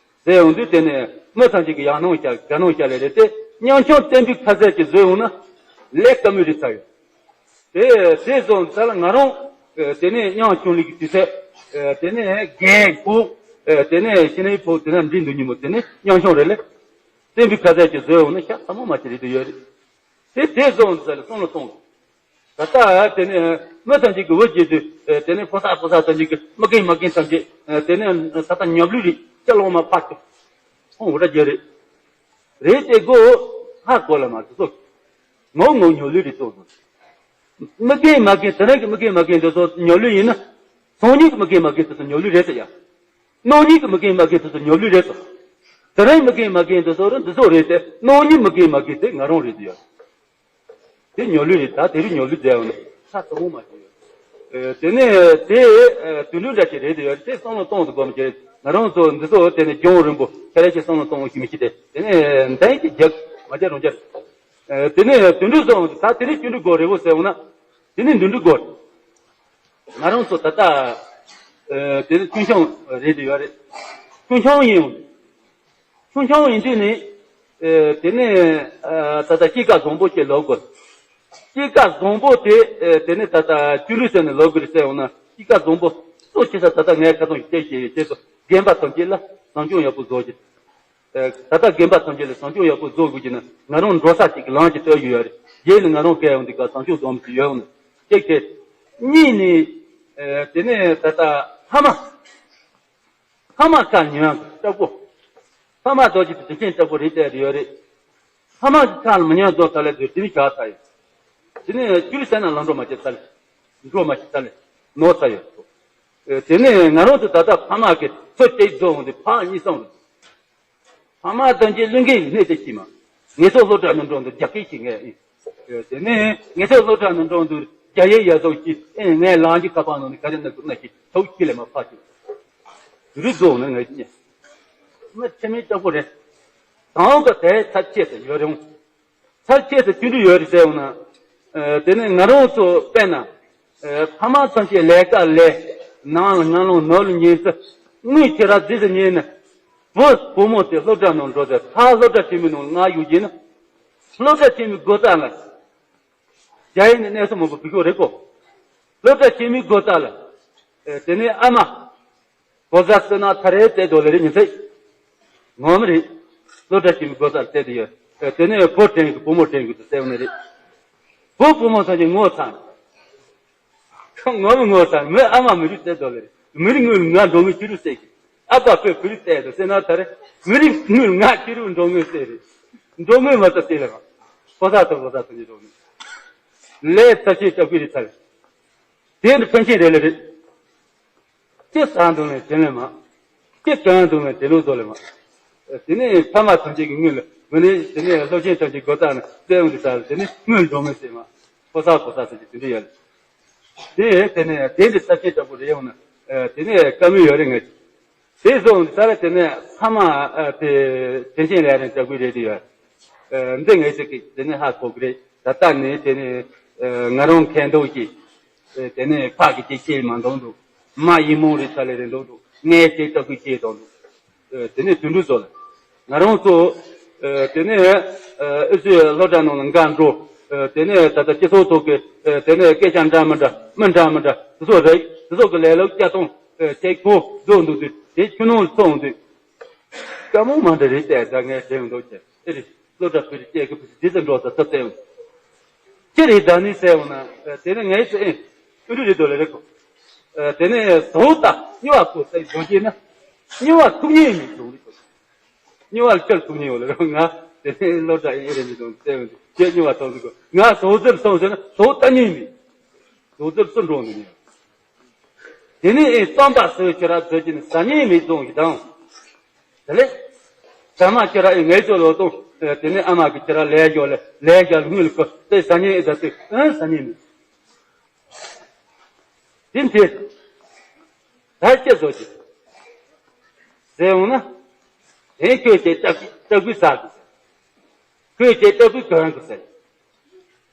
ཟེར་འོང་དུས་དེ་ནས་མི་ཐམས་ཅད་ཀྱི་ཡང་སྣང་བྱ་དགའ་སྣང་བྱ་ལས་རེད་དེ་ཉང་ཤོག་བསྟན་པའི་ཁ་ཟས་ཀྱི་བཟོས་འོང་ན་ལས་དཀའ་མོས་རེད་ཚ་ཡོད། དེ་དེ་སོང་ཙང་ང་རང་དེ་ནས་ཉང་ཆུང་ལི་གི་དུས་ཚོད་དེ་ནས་རྒན་གོག་དེ་ནས་ཤི་ནའི་ཕོ་དེ་ན་འདྲི་འདུག་ཉིན་མོ་དེ་ནས་ཉང་ཤོང་རེད་ལེ། བསྟན་པའི་ཁ་ཟས་ཀྱི་བཟོས་འོང་ན་ཤ་ཚ་མོ་མ་ཅི་རེད་དུ་ཡོད་རེད། དེ་དེ་སོང་ཙང་ལ་སོང་ལ་སོང་། ད་ལྟ་དེ་ནས་མི་ཐམས་ཅད་ཀྱི་འོད་བརྒྱལ་དུས་དེ་ནས་ཕོ་གསར་ཕོ་གསར་ཐམས་ཅད་ཀྱི་མི་རྒན་མ་རྒན་ཐམས་ཅད་དེ་ནས་ད་ལྟ་ཉབ་ལུས་རེད་ཅ་ལོ་མ་ཕར་ཅོ། ཁོང་འུ་འདྲ་རྒྱལ་རེད། རེད་དེ་གོ། ཧ་གོ་ལ་མ་དེ་ཚོ། ངོ་ངོ་ཉོ་ལུས་རེད་ཚོ། མི་རྒན་མ་རྒན་དེ་རིང་གི་མི་རྒན་མ་རྒན་དེ་ཚོ་ཉོ་ལུས་ཡིན་ན། སང་ཉིན་གི་མི་རྒན་མ་རྒན་དེ་ཚོ་ཉོ་ལུས་རེད་ཟེར་ཡ། གནངས་ཉིན་གི་མི་རྒན་མ་རྒན་དེ་ཚོ་ཉོ་ལུས་རེད་ཚོ། དེ་རིང་མི་རྒན་མ་རྒན་དེ་ཚོ་རེད་འདི་ཚོ་རེད་དེ་གནངས་ཉིན་མི་རྒན་མ་རྒན་དེ་ང་རང་རེད་ཡ། དེ་ཉོ་ལུས་རེད་ད་དེ་རིང་ཉོ་ལུས་བསྡད་ཡོང་ན་ས་ཚ་མོ་མ་བྱུང་ཡོད། དེ་ནས་དེ་དུད་འགྲོ་འདྲ་ཞིག་རེད་དེ་ཡོད་དེ་བསམ་བློ་གཏོང་དུ་དགོས་མི་བྱེད་ང་རང་ཚོ་འདི་ཚོ་དེ་ནས་ལྗོངས་རིན་པོ་ཁྱེད་རང་ཞིག་བསམ་བློ་གཏོང་ཞིག་མི་བྱེད་དེ་དེ་ནས་འདའི་གི་རྒྱག་མ་རྒྱག་རང་རྒྱག་དེ་ནས་དུད་འགྲོ་སོང་ད་དེ་ནས་དུད་འགྲོ་དགོས་རེད་བོ་ཟེར་འོང་ན་དེ་ནས་དུད་འགྲོ་དགོས། ང་རང་ཚོ་ད་ལྟ་དེ་ནས་ཆུང་ཆུང་རེད་དེ་ཡོད་རེད། ཆུང་ཆུང་ཡིན་འོང་། ཆུང་ཆུང་ཡིན་དུས་ནི། དེ་ནས་ད་ལྟ་སྐྱེས་སྐར་བཟང་པོ་ཅིག་ལོག་དགོས། སྐྱེས་སྐར་བཟང་པོ་དེ་དེ་ནས་ད་ལྟ་བཅུ་དྲུག་ཚེས་ནས་ལོག་དགོས་རེད་ཟེར་འོང་ན་སྐྱེས་སྐར་བཟང་པོ་གཙོ་ཆེ་ས་ད་ལྟ་ངས་ཁ་སང་ཞིག་བཤད་ཀྱི་ཡོད་ཅེས་སོ་རྒན་པ་ཐམས་ཅད་ལ་བཟང་སྐྱོང་ཡག་པོ་བཟོ་རྒྱུ། ད་ལྟ་རྒན་པ་ཐམས་ཅད་ལ་བཟང་སྐྱོང་ཡག་པོ་བཟོ་དགོས་ཀྱི་ན་ང་རང་འགྲོ་ས་ཅིག་གི་ལམ་ཅིག་བཏོད་ཡོད་ཡ་རེད། རྗེས་ནས་ང་རང་སྐད་ཡོང་དུས་ཀ་བཟང་སྐྱོང་བཟོ་མི་ཅིག་ཡོད་འོང་ན་གཅིག་དེ། གཉིས་ནི། དེ་ནས་ད་ལྟ་ཕ་མ། ཕ་མ་ཁ་ཉོན་ལྟ་བུ། ཕ་མ་རྡོ་རྗེ་དེ་དེ་ཅན་ལྟ་བུ་རེད་བལྟས་ཡོད་རེད། ཕ་མ་གི་ཁ་ལ་མི་ཉན་རྡོ་ཚ་ལས་དུས་དེ་ནི་བྱ་ཚ་ཡོད། དེ་ནས་ཅུ་རི་སེ་ན་ལམ་འགྲོ་མ་བྱེད་ཚ་ལས། འགྲོ་མ་བྱེད་ཚ་ལས། ནོར་ཚ་ཡོད། དེ་ནས་ང་རང་ཚོ་ད་ལྟ་ཕ་མ་གི་ཚོད་ཅིག་རྫོགས་འོང་དུས་ཕ་གཉིས་སོང་རེད། ཕ་མ་དང་གཅིག་བློན་གྱི་གནས་དེ་ཤི་མ། ངེད་ཚོ་སློབ་གྲྭ་ནང་འགྲོ་འདུག་རྒྱ་སྐད་ཤིག་ངས་ཨེ། དེ་ནས་ངེད་ཚོ་སློབ་གྲྭ་ནང་འགྲོ་འདུག་རྒྱ་ཡེ་ཡ་ཟོག་ཤིག་ཨེ་ངས་ལང་གི་ཁ་པར་ནང་ནས་ག་རེ་ན་དགོས་ན་ཤིག་ཐོག་ཁྱི་ལས་མ་ཕ་ཤིག་དུ་རུ་རྫོགས་ན་ངས་ཉེ། མི་ཁྲེལ་མེད་ལྟ་བུ་རེད། དང་ག་དེ་ཚབས་ཆེ་དུ་ཡོད་རུང་། ཚབས་ཆེ་དུ་ཅི་འདྲ་ཡོད་རེད་ཟེར་འོང་ན། དེ་ནས་ང་རང་ཚོ་དཔེར་ན། ཕ་མ་ཚང་གི་ལས་ཀ་ལས། ནང་ལ་ང་ལོང་ནོར་ལ་ཉན་ཚེ། དངུལ་ཁྱེད་རང་རྫི་ཟེར་ཉན་ན། བུ་བུ་མོ་དེ་སློབ་གྲྭ་ནང་འགྲོ་ཚེ་ཕ་སློབ་གྲྭ་ཆེན་མོའི་ནང་ལ་ང་གཡུག་རྗེས་ན། སློབ་གྲྭ་ཆེན་མོའི་སྒོ་རྩ་ལ། རྒྱ་ཡིག་ནས་གནས་ཚུལ་མང་པོ་བུ་ཤོག་རེད་གོ། སློབ་གྲྭ་ཆེན་མོའི་སྒོ་རྩ་ལ། དེ་ནས་ཨ་མ། གོ་ས་སེ་ན་ཐ་རེ་བལྟས་འདུག་ལེ་རེ་ཉིན་ཚེ། ངོ་མ་རེད། སློབ་གྲྭ་ཆེན་མོའི་སྒོ་རྩ་ལ་བལྟས་དུ་ཡོད། དེ་ནས་བུ་དྲན་གི་བུ་མོ་དྲན་གི་དུ་གསལ་བ་ནི་རེད། བུ་བུ་མོ་ཚང་གི་ངོ་ཚང་། ངོ་མ་ངོ་ཚང་མི་ཨ་མ་མི་རིགས་བལྟས་འདུག་ལེ་རེ། མི་རིགས་དངུལ་ང་འགྲོ་མི་ཁྱི་རུ་བསད་གི། ཨ་ཕ་བོད་བོད་རིགས་བལྟས་འདུག་སེ་ན་ཐ་རེ། མི་རིགས་དངུལ་ང་ཁྱི་རུ་འགྲོ་མི་བསད་རེད། འགྲོ་མི་མ་ཚ་བསད་ལེ་ར། ཕོ་ས་ཐོ་ཕོ་ས་ཐོ་ཉི་འགྲོ་མི། ལས་ཚ་ཤེས་སྐྱབས་ཀྱི་རིགས་ཚ་རེད། དེ་འདི་ཕན་ཆད་རེད་ལེ་རེད། ཅི་ཟ་འདུག་ལེ་དེ་ལེ་མ། ཅི་གང་འདུག་ལེ་དེ་ལུགས་བཟོ་ལེ་མ། དེ་ནས་ཕ་མ་ཐམས་ཅད་ཀྱི་དངུལ་ལ་དངོས་གནས་དེ་ནས་སློབ་ཆེན་ཐམས་ཅད་སྒོ་རྩ་ནས་བཙལ་འོང་དུས་ས་ལ་དེ་ནས་དངུལ་འགྲོ་མི་སྲིད་མ། ཕོ་གསར་ཕོ་གསར་ཐམས་ཅད་དེ་འདྲ་ཡོད་ལེ། དེ་དེ་ནས་དེ་འདི་ས་ཆེན་ལྟ་བུ་རེད་ཡོང་ན། དེ་ནས་བཀའ་མོལ་ཡོད་རེད་ངས། དེ་སོང་ས་ར་དེ་ནས་ཕ་མ་དེ་དྲིན་ཆེན་ལས་རིང་ལྟ་བུ་རེད་དེ་ཡོད། འདི་ངེད་ཅག་གིས་དེ་ནས་ཧ་གོ་གི་རེད། ད་ལྟ་ནས་དེ་ནས་ང་རང་མཁས་མདོག་གིས་དེ་ནས་ཕ་གི་ཅིག་ཤེས་མ་མདོག་འདུག་མ་ཡིན་མོང་རེད་ས་ལས་རེད་མདོག་འདུག་ངས་ཅིག་ལྟ་བུ་ཤེས་མདོག་འདུག་དེ་ནས་དུད་འགྲོ་ཚོ་ལ་ང་རང་ཚོ་དེ་ནས་ཨུ་ཚོའི་སློབ་གྲྭ་ནང་ལ་འགའ་འགྲོ། དེ་ནས་ད་ལྟ་སྤྱི་ཚོགས་ཐོག་གི་དེ་ནས་སྐད་ཆ་འདྲ་མི་འདྲ་མི་འདྲ་མི་འདྲ་དེ་ཚོ་རེད། དེ་ཚོ་གི་ལས་སློབ་སྐྱ་སྟོང་ཆེ་གོ་རྫོགས་འདུག་དུས་དེ་ཆུ་ནང་ལ་ཚོགས་འདུག་དཀའ་མོ་མ་འདྲ་རེད་བལྟས་ད་ངས་དྲན་འདུག་ཅེས་ཨེ་རེད། སློབ་གྲྭ་བོད་ཀྱི་སྐད་ཀྱི་བུ་ཚོ་འདི་ཚོ་འགྲོ་ས་ཐུབ་བསྟན། ཅི་རེད་ད་ནི་ཟེར་འོང་ན་དེ་ནི་ངའི་ཚེ་ཨེ་ཨུ་རུ་རེད་དོ་ལེ་རེད་གོ། དེ་ནི་ཟོ་ད་སྨྱོ་བ་ཁོ་ཚེ་འཇོག་རྒྱུ་ན་སྨྱོ་བ་ཐུག་ཉེས་མི་འདུག་ལེ་གོ། སྨྱོ་བ་ལ་ཁྱོད་ཐུག་ཉེས་ཡོད་ལེ་རོ་ང་དེ་ནི་སློབ་གྲྭ་ཨེ་རེད་མི་འདུག་ཟེར་འོང་དུས་ཁྱེད་སྨྱོ་བ་ཐོག་འདུག་གོ། ང་ཟོ་ཚེ་སོང་ཟེར་ན་ཟོ་ད་ཉེས་མི་ཟོ་ཚེ་སུ་འགྲོ་འདུག་ཉེས། དེ་ནས་ཨེ་རྩོམ་པ་སུ་ཁྱོད་ར་བཟོ་གྱི་ནི་ཟ་ཉེས་མི་བཙོང་གི་དང་། དེ་ལས་ཟ་མ་ཁྱོད་ར་ཨེ་ངལ་རྩོལ་ལོ་གཏོང་། དེ་ནས་ཨ་མ་གི་ཁྱོད་ར་ལས་ཞོག་ལས་ལས་ཞག་ལུག་ལུག་གི་དེ་ཟ་ཉེས་ཨེ་ད་དེ་ཨེ་ཟ་ཉེས་མི་དེ་འདྲས་ད་ཁྱེད་བཟོ་གྱི་ཟེར་འོང་ན། དེ་ཁྱོད་ཀྱི་ལྟ་ལྟ་གུས་ཟ་གི་ཟེར། ཁྱོད་ཀྱི་ལྟ་གུས་གང་གི་ཟེར།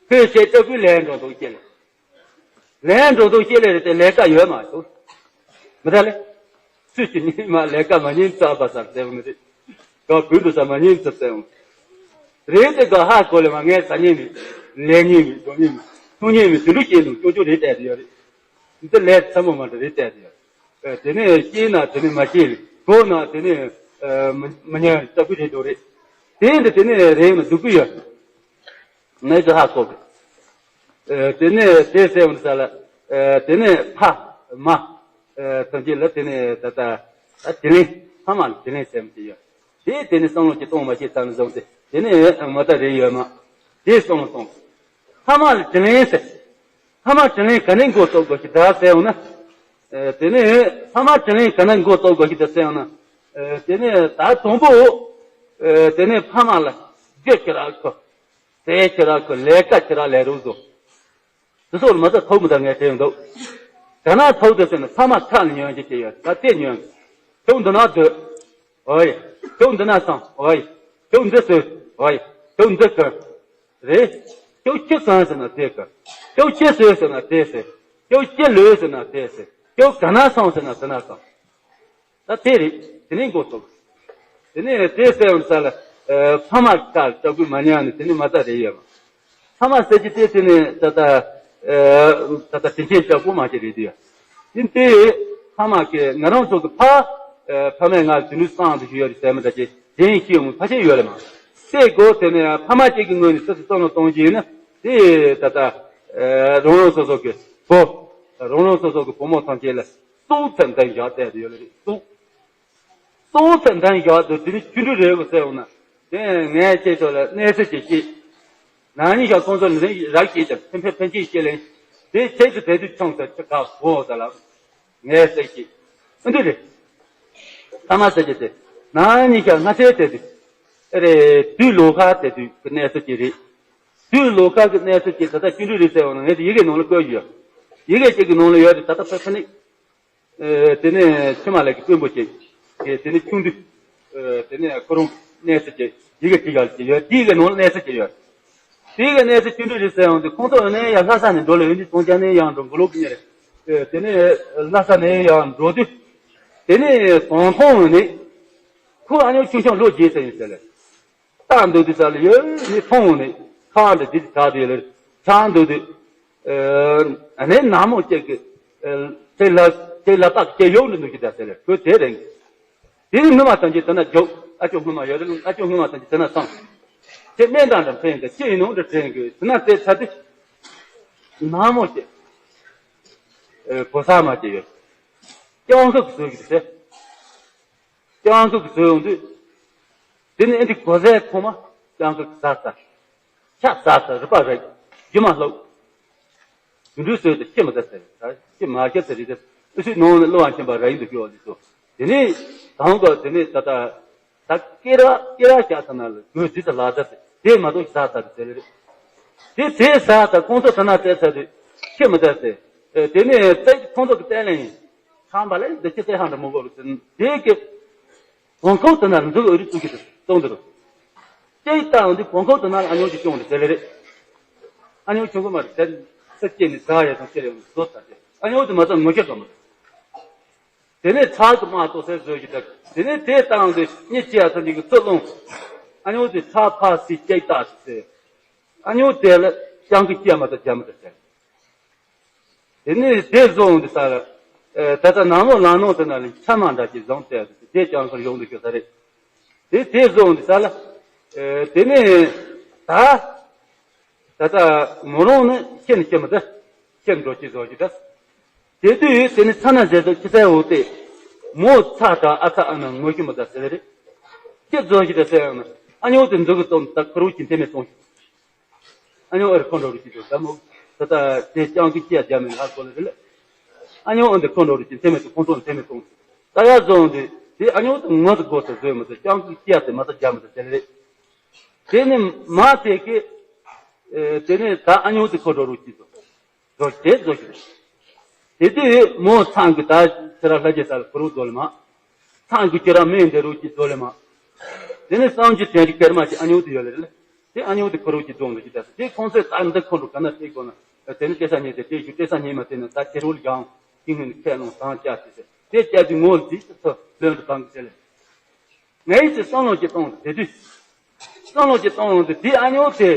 ཁྱོད་ཀྱི་ལྟ་གུས་ལས་འགྲོ་འདུག་ཅེས་ལས། ལན་འགྲོ་འདུག་ཤེས་ལེ་རེད་དེ་ལས་ཀ་ཡོད་མ་ཤོག་མི་ཐ་ལེ། སུས་ཀྱི་ཉིན་མ་ལས་ཀ་མ་ཉིན་ཙག་པ་ཟར་ཟེར་བ་མི་རེད། ག་བུད་འགྲོ་ས་མ་ཉིན་ཙག་ཟེར་བ། རེད་དེ་ག་ཧ་གོ་ལེ་མ་ངས་ཟ་ཉིན་མི། ལས་ཉིན་མི་འགྲོ་ཉིན་མི། འཐུང་ཉིན་མི་དུད་འགྲོ་སྐྱེས་འདུག་ཅོ་ཅོ་རེད་བལྟས་དེ་ཡོད་རེད། འདི་ལས་ཚ་མོ་མ་འདྲ་རེད་བལྟས་དེ་ཡོད། དེ་ནས་སྐྱེས་ན་དེ་ནས་མ་སྐྱེས་ལེ་གོ་ན་དེ་ནས་མི་ཉན་ལྟ་བུ་རེད་འགྲོ་རེད། དེ་འདི་དེ་ནས་རེད་ན་སྡུག་གི་ཡོད། ནས་ཀྱི་ཧ་གོ་གི། དེ་ནས་དེ་ཟེར་བ་ས་ལ། དེ་ནས་ཕ་མ། ཐམས་ཅད་ལ་དེ་ནས་ད་ལྟ་ད་དྲིན་ལན་ཕ་མ་ལ་དྲིན་ལན་ཟེར་མི་ཅི་ཡོད། དེ་དེ་ནས་བསམ་བློ་ཅི་གཏོང་མ་ཤེས་ཙམ་བཟུང་སྟེ་དེ་ནས་མ་ད་རེ་ཡོད་མ། དེ་བསམ་བློ་གཏོང་། ཕ་མ་ལ་དྲིན་ལན་ཟེར། ཕ་མ་དྲིན་ལན་ག་ནས་འགོ་གཏོང་དགོས་ཤེས་ད་ཟེར་བ་ན། དེ་ནས་ཕ་མ་དྲིན་ལན་ག་ནས་འགོ་གཏོང་དགོས་ཤེས་ད་ཟེར་བ་ན། དེ་ནས་ད་དང་པོ། དེ་ནས་ཕ་མ་ལ་རྒྱུ་ཁྱེར་ར་ཁོ། ཟས་ཁྱེར་ར་ཁོ་ལས་ཀ་ཁྱེར་ར་ལས་རོགས་བཟོ། དེ་ཚོ་ལ་མ་ཚད་ཐོག་མི་ད་ངས་དྲན་འདུག་ད་ན་ཐོག་དེ་ཟེར་ན་ཕ་མ་ཁ་ནས་ཉོན་གྱི་ཅི་ཡོད་ད་དེ་ཉོན། ཐོག་འདི་ན་སྡོད། ཨོ་ཡ། ཐོག་འདི་ན་སོང་། ཨོ་ཡ། ཐོག་འདི་སོས། ཨོ་ཡ། ཐོག་འདི་གར། རེད། ཐོག་ཁྱི་སོན་ཟེར་ན་དེ་གར། ཐོག་ཁྱི་སོས་ཟེར་ན་དེ་ཟེར། ཐོག་ཁྱི་ལོས་ཟེར་ན་དེ་ཟེར། ཐོག་ག་ན་སོང་ཟེར་ན་དེ་ན་སོང་། ད་དེ་རེད། དེ་ནས་འགོ་ཚུགས། དེ་ནས་དེ་ཟེར་བ་ས་ལ། ཕ་མ་ཀ་ལྟ་བུ་མ་ཉན་ནས་དེ་ནས་མ་ད་རེད་ཡོད། ཕ་མ་ཟེར་གྱི་དེ་དེ་ནས་ད་ལྟ། ད་ལྟ་དྲིན་ཆེན་ལྟ་བུ་མ་གྱི་རེད་དེ། དེ་དེ་ཕ་མ་གི་ང་རང་ཚོ་གི་ཕ། ཕ་མས་ང་དུ་ནུས་སང་དུ་ཞུ་ཡོད་རེད་ཟེར་མི་ད་ཅེ་དེ་ཡིན་ཤེས་ཡོང་ཕ་ཆེན་ཡོད་ལ་མ། དེ་གོ་དེ་ནས་ཕ་མ་གཅིག་གི་ངོས་ནས་སུ་སུ་བསམ་བློ་གཏོང་གི་ཡིན་ན་དེ་ད་ལྟ། རང་རང་སོ་སོ་གི་བུ། རང་རང་སོ་སོ་གི་བུ་མོ་ཐམས་ཅད་ལ་གཙོ་བོ་ཚད་ལྡན་བཞག་བསྡད་དེ་ཡོད་ལ་རེད་གཙོ། གཙོ་བོ་ཚད་ལྡན་བཞག་དུས་དེ་ནི་ཆུང་དུས་རེད་བ་ཟེར་བ་ན། དེ་ངས་ཁྱེད་ཚོ་ལ་གནས་ཚུལ་ཅིག་བཤད། ན་ནིང་ཞག་ཁོང་ཚོ་ནི་རག་བྱེད་ཀྱང་ཕན་ཕན་ཕན་ཆད་བཤད་ལེན། དེ་ཁྱེད་ཚོ་དེ་དུས་ཆུང་ཚོ་ཅི་ག་གོ་ཟེར་ལ། ངས་ཟེར་གྱི། ཨ་འདི་རེད། ཐ་མ་ཟེར་གྱི་དེ། ན་ནིང་ཞག་ང་ཚོའི་དེ་དུས། ཨེ་རེད་དུས་ལོ་ཁ་དེ་དུས་ཀྱི་གནས་ཚུལ་ཅིག་རེད། དུས་ལོ་ཁ་གི་གནས་ཚུལ་ཅིག་ད་ལྟ་ཆུང་དུས་རེད་ཟེར་བ་ན་ངས་དེ་ཡི་གེ་ནང་ལ་བཀོད་ཡོད། ཡི་གེ་གཅིག་གི་ནང་ལ་ཡོད་དེ་ད་ལྟ་ཕ་ཕ་ནི། དེ་ནས་ཕྱི་མ་ལ་གི་དཔོན་པོ་ཅིག་དེ་ནས་ཆུང་དུས། དེ་ནས་ཁོ་རང་གནས་ཚུལ་ཅིག་ཡི་གེ་བྲིས་ཡག་ཅིག་ཡོད་དེའི་གི་ནང་ལ་གནས་ཚུལ་ཅིག་ཡོད། དེའི་གི་གནས་ཚུལ་ཆུང་དུས་རེད་ཟེར་ཡོང་དུས་ཁོང་ཚོ་ནས་ཡང་ལྷ་ས་ནས་འགྲོ་ལ་ཡོད་འདི་ཚོང་ཅག་ནས་ཡང་འགྲོ་མགོ་ལོག་གི་ཉེ་རེད། དེ་ནས་ལྷ་ས་ནས་ཡང་འགྲོ་དུས། དེ་ནས་དང་ཐོང་ནས་ཁོ་ཨ་ཉོ་ཆུང་ཆུང་ལོ་རྗེས་ཟེར་ཡིན་ཟེར་ལ། རྟ་འདུག་དུས་ས་ལ་ཡོད་ནི་མཐོང་ནི་ཁ་འདི་འདི་དྲག་དེ་ལ་ཆང་འདུག་དུས། ཨ་ནེ་ནག་མོ་ཅིག་གི་ཁྱེད་ལ་ཁྱེད་ལ་དྭགས་ཁྱེད་ཡོང་ནི་འདུག་གི་ད་ཟེར་ལ་ཁོས་དེ་རེད། དེ་ནི་སྔོན་མ་ཙམ་གྱི་དེ་ན་རྒྱུག་ཨ་ཅོ་སྔོན་མ་ཡོད་རེད་ཨ་ཅོ་སྔོན་མ་ཙམ་གྱི་དེ་ན་སོང་། ཁྱེད་སྨན་དང་འདྲ་འཕེན་གི་ཁྱེད་ཡིན་ནོ་འདྲ་དྲན་གི་དེ་ན་དེ་ཚ་དུས། ནག་མོ་ཅིག་གོ་ས་མ་ཅིག་ཡོད། སྐྱོང་ཁབ་བཟོས་གི་ཟེར། སྤྱང་ཀི་གི་བཟོས་ཡོང་དུས། དེ་ནི་ཨེ་འདི་གོ་ཟས་ཐོག་མ་སྤྱང་ཀི་གི་ཟ་ས། ཆ་ཟ་ས་རུས་པ་རེག་རྒྱུ་མ་ལྷོག་དུད་འགྲོའི་ཟོས་ཏེ་ཤི་མི་ཟ་ཟེར་ད་ཤི་མ་ཤི་ཟེར་རེད་ཟེར་ཨུ་སུའི་ནང་ནས་གླུ་བ་མཁྱེན་པ་ར་ཡིན་དུ་ཤོག་ལི་སོ། དེ་ནི་དང་ག་དེ་ནི་ད་ལྟ་ད་སྐེ་ར་སྐེ་ར་བཞག་ས་ན་ལ་དགོས་དུས་ད་ལ་ཟ་ཟེར་དེ་མ་གཏོགས་ཟ་ཟ་ཟེར་རེད། དེ་དེ་ཟ་ད་ཁོང་ཚོ་ད་ན་བཙལ་ཚར་དུས་ཤི་མི་ཟ་ཟེར། དེ་ནི་བཙལ་ཁོང་ཚོ་གི་བཙལ་ལེན་ཡིན། ཁང་པ་ལས་འདི་ཅི་ཚེ་ཧང་དུ་མོ་གོ་རུ་ཚུན་དེ་གི་བོང་ཁོག་དུ་ན་འཛུགས་ཨུ་རི་ཙུ་གི་དུ་གཏོང་དུ་རུ། ཅེ་ཡི་ཏང་འདི་བོང་ཁོག་དུ་ན་ཨ་ཉོ་གི་སྐྱོང་དུ་ཟེར་ལེ་རེད། ཨ་ཉོ་ཆུང་གི་མ་རེད། ཚེ་སྐྱེས་ནི་ཟ་ཡ་དང་ཁྱེར་ཡོང་བཟོ་ད་དེ་ཨ་ཉོ་དུ་མ་ཚང་ངོ་ཤེས་ག་མ་རེད། དེ་ནས་ཚར་དུ་མ་གཏོགས་ཟེར་བཟོས་ཀྱི་འདུག་དེ་ནས་དེ་བཏང་སྟེ་གཉིད་ཅི་ཡ་ཚ་འདི་གི་ཚུར་ལོངས། ཨ་ཉོ་དེ་ཚ་ཕ་སི་སྐྱེས་ཏག་ཟེར། ཨ་ཉོ་དེ་ལ་སྤྱང་ཀི་སྐྱེས་མ་ད་རྒྱ་མ་ད་ཟེར། དེ་ནས་དེ་བཟོ་འོང་དུས་ས་ལ། ཨེ། ད་ལྟ་ནང་ལོགས་ལང་ནོ་དེ་ན་ལ་ཆ་མ་འདྲ་ཅིག་བཟུང་སྟེ་དེ་ཀྱང་ཁར་ཡོང་དུ་ཤོད་ས་རེད། དེ་དེ་བཟོ་འོང་དུས་ས་ལ། ཨེ། དེ་ནས་ད། ད་ལྟ་མོ་རང་ནི་ཁྱེད་ནི་ཁྱེད་མི་ད། ཁྱེད་འགྲོ་ཅི་བཟོ་ཅི་ད། དེ་དུས་དེ་ནི་ཚ་ན་ཟེར་དུ་ཁྱི་ཚའི་འོག་སྟེ། མོ་ཚ་དྲག་ཨ་ཚ་ཨ་ན་ངོ་ཤེས་མི་ད་ཟེར་རེད། ཁྱེད་བཟོ་ཅི་ད་ཟེར་ཡང་ན་ཨ་ཉོ་དེ་འཛུགས་གི་སྟོང་ད་ཁུར་བོ་ཅི་འཐེན་མེད་སོང་ཤིག་ཨ་ཉོ་ཨེར་ཁོང་འགྲོ་རུ་ཅི་དུ་ད་མོ། ད་ལྟ་དེ་ཅང་གི་ཅི་ཡ་རྒྱ་མེད་ཧ་གོ་ལ་རེད་ལ། ཨ་ཉོ་ཨོ་འདི་ཁོང་འགྲོ་རུ་ཅི་འཐེན་མེད་དུ་ཁོང་ཁྲོ་འཐེན་མེད་སོང་། ད་ཡ་བཟོ་འོང་དུས་དེ་ཨ་ཉོ་དེ་ངོ་དུ་གོ་ས་བཟོས་མི་ད་ཅང་གི་ཅི་ཡ་དེ་མ་ད་རྒྱ་མི་ད་དེ་རེད། དེ་ནི་མ་དེ་གི། ཨེ། དེ་ནི་ད་ཨ་ཉོ་དེ་ཁོ་འགྲོ་རུ་ཅི་དུ། རོ་དེ་བཟོ་ཞིག་དེ་དུས་མོ་ཚང་གི་ད་ཁྱེད་ར་ལྷ་རྒྱལ་ས་ལ་ཁུ་རུ་རྡོ་ལེ་མ། ཚང་གི་ཁྱེད་ར་མེ་འདི་རུ་ཅི་རྡོ་ལེ་མ། དེ་ནས་སངས་རྒྱས་དྲན་གྱི་སྐར་མ་ཅིག་ཨ་ཉོ་དེ་ཡོད་ལེ་རེད་ལེ། དེ་ཨ་ཉོ་དེ་ཁུ་རུ་ཅི་རྫོང་ལ་ཅི་ད་དེ་ཁོང་ཚོས་ད་འདི་ཁོ་རུ་ག་ན་དེ་དགོ་ན། དེ་ནི་སྐད་ཆ་ཉན་དེ་དེ་ཞུ་སྐད་ཆ་ཉན་མ་དེ་ནི་ད་ཁྱེད་རུ་ལ་ཡང་ཁྱི་ངན་ཁས་ལོང་དང་བཅའ་དེ་ཟེར་དེ་བཅའ་དུས་ངོ་འདི་ཚོ་ལོན་དུ་བཏང་གི་ཟེར་ལེ། ངའི་ཚེ་བསམ་བློ་ཅིག་གཏོང་དེ་དུས། བསམ་བློ་ཅིག་གཏོང་དེ་དེ་ཨ་ཉོ་དེ།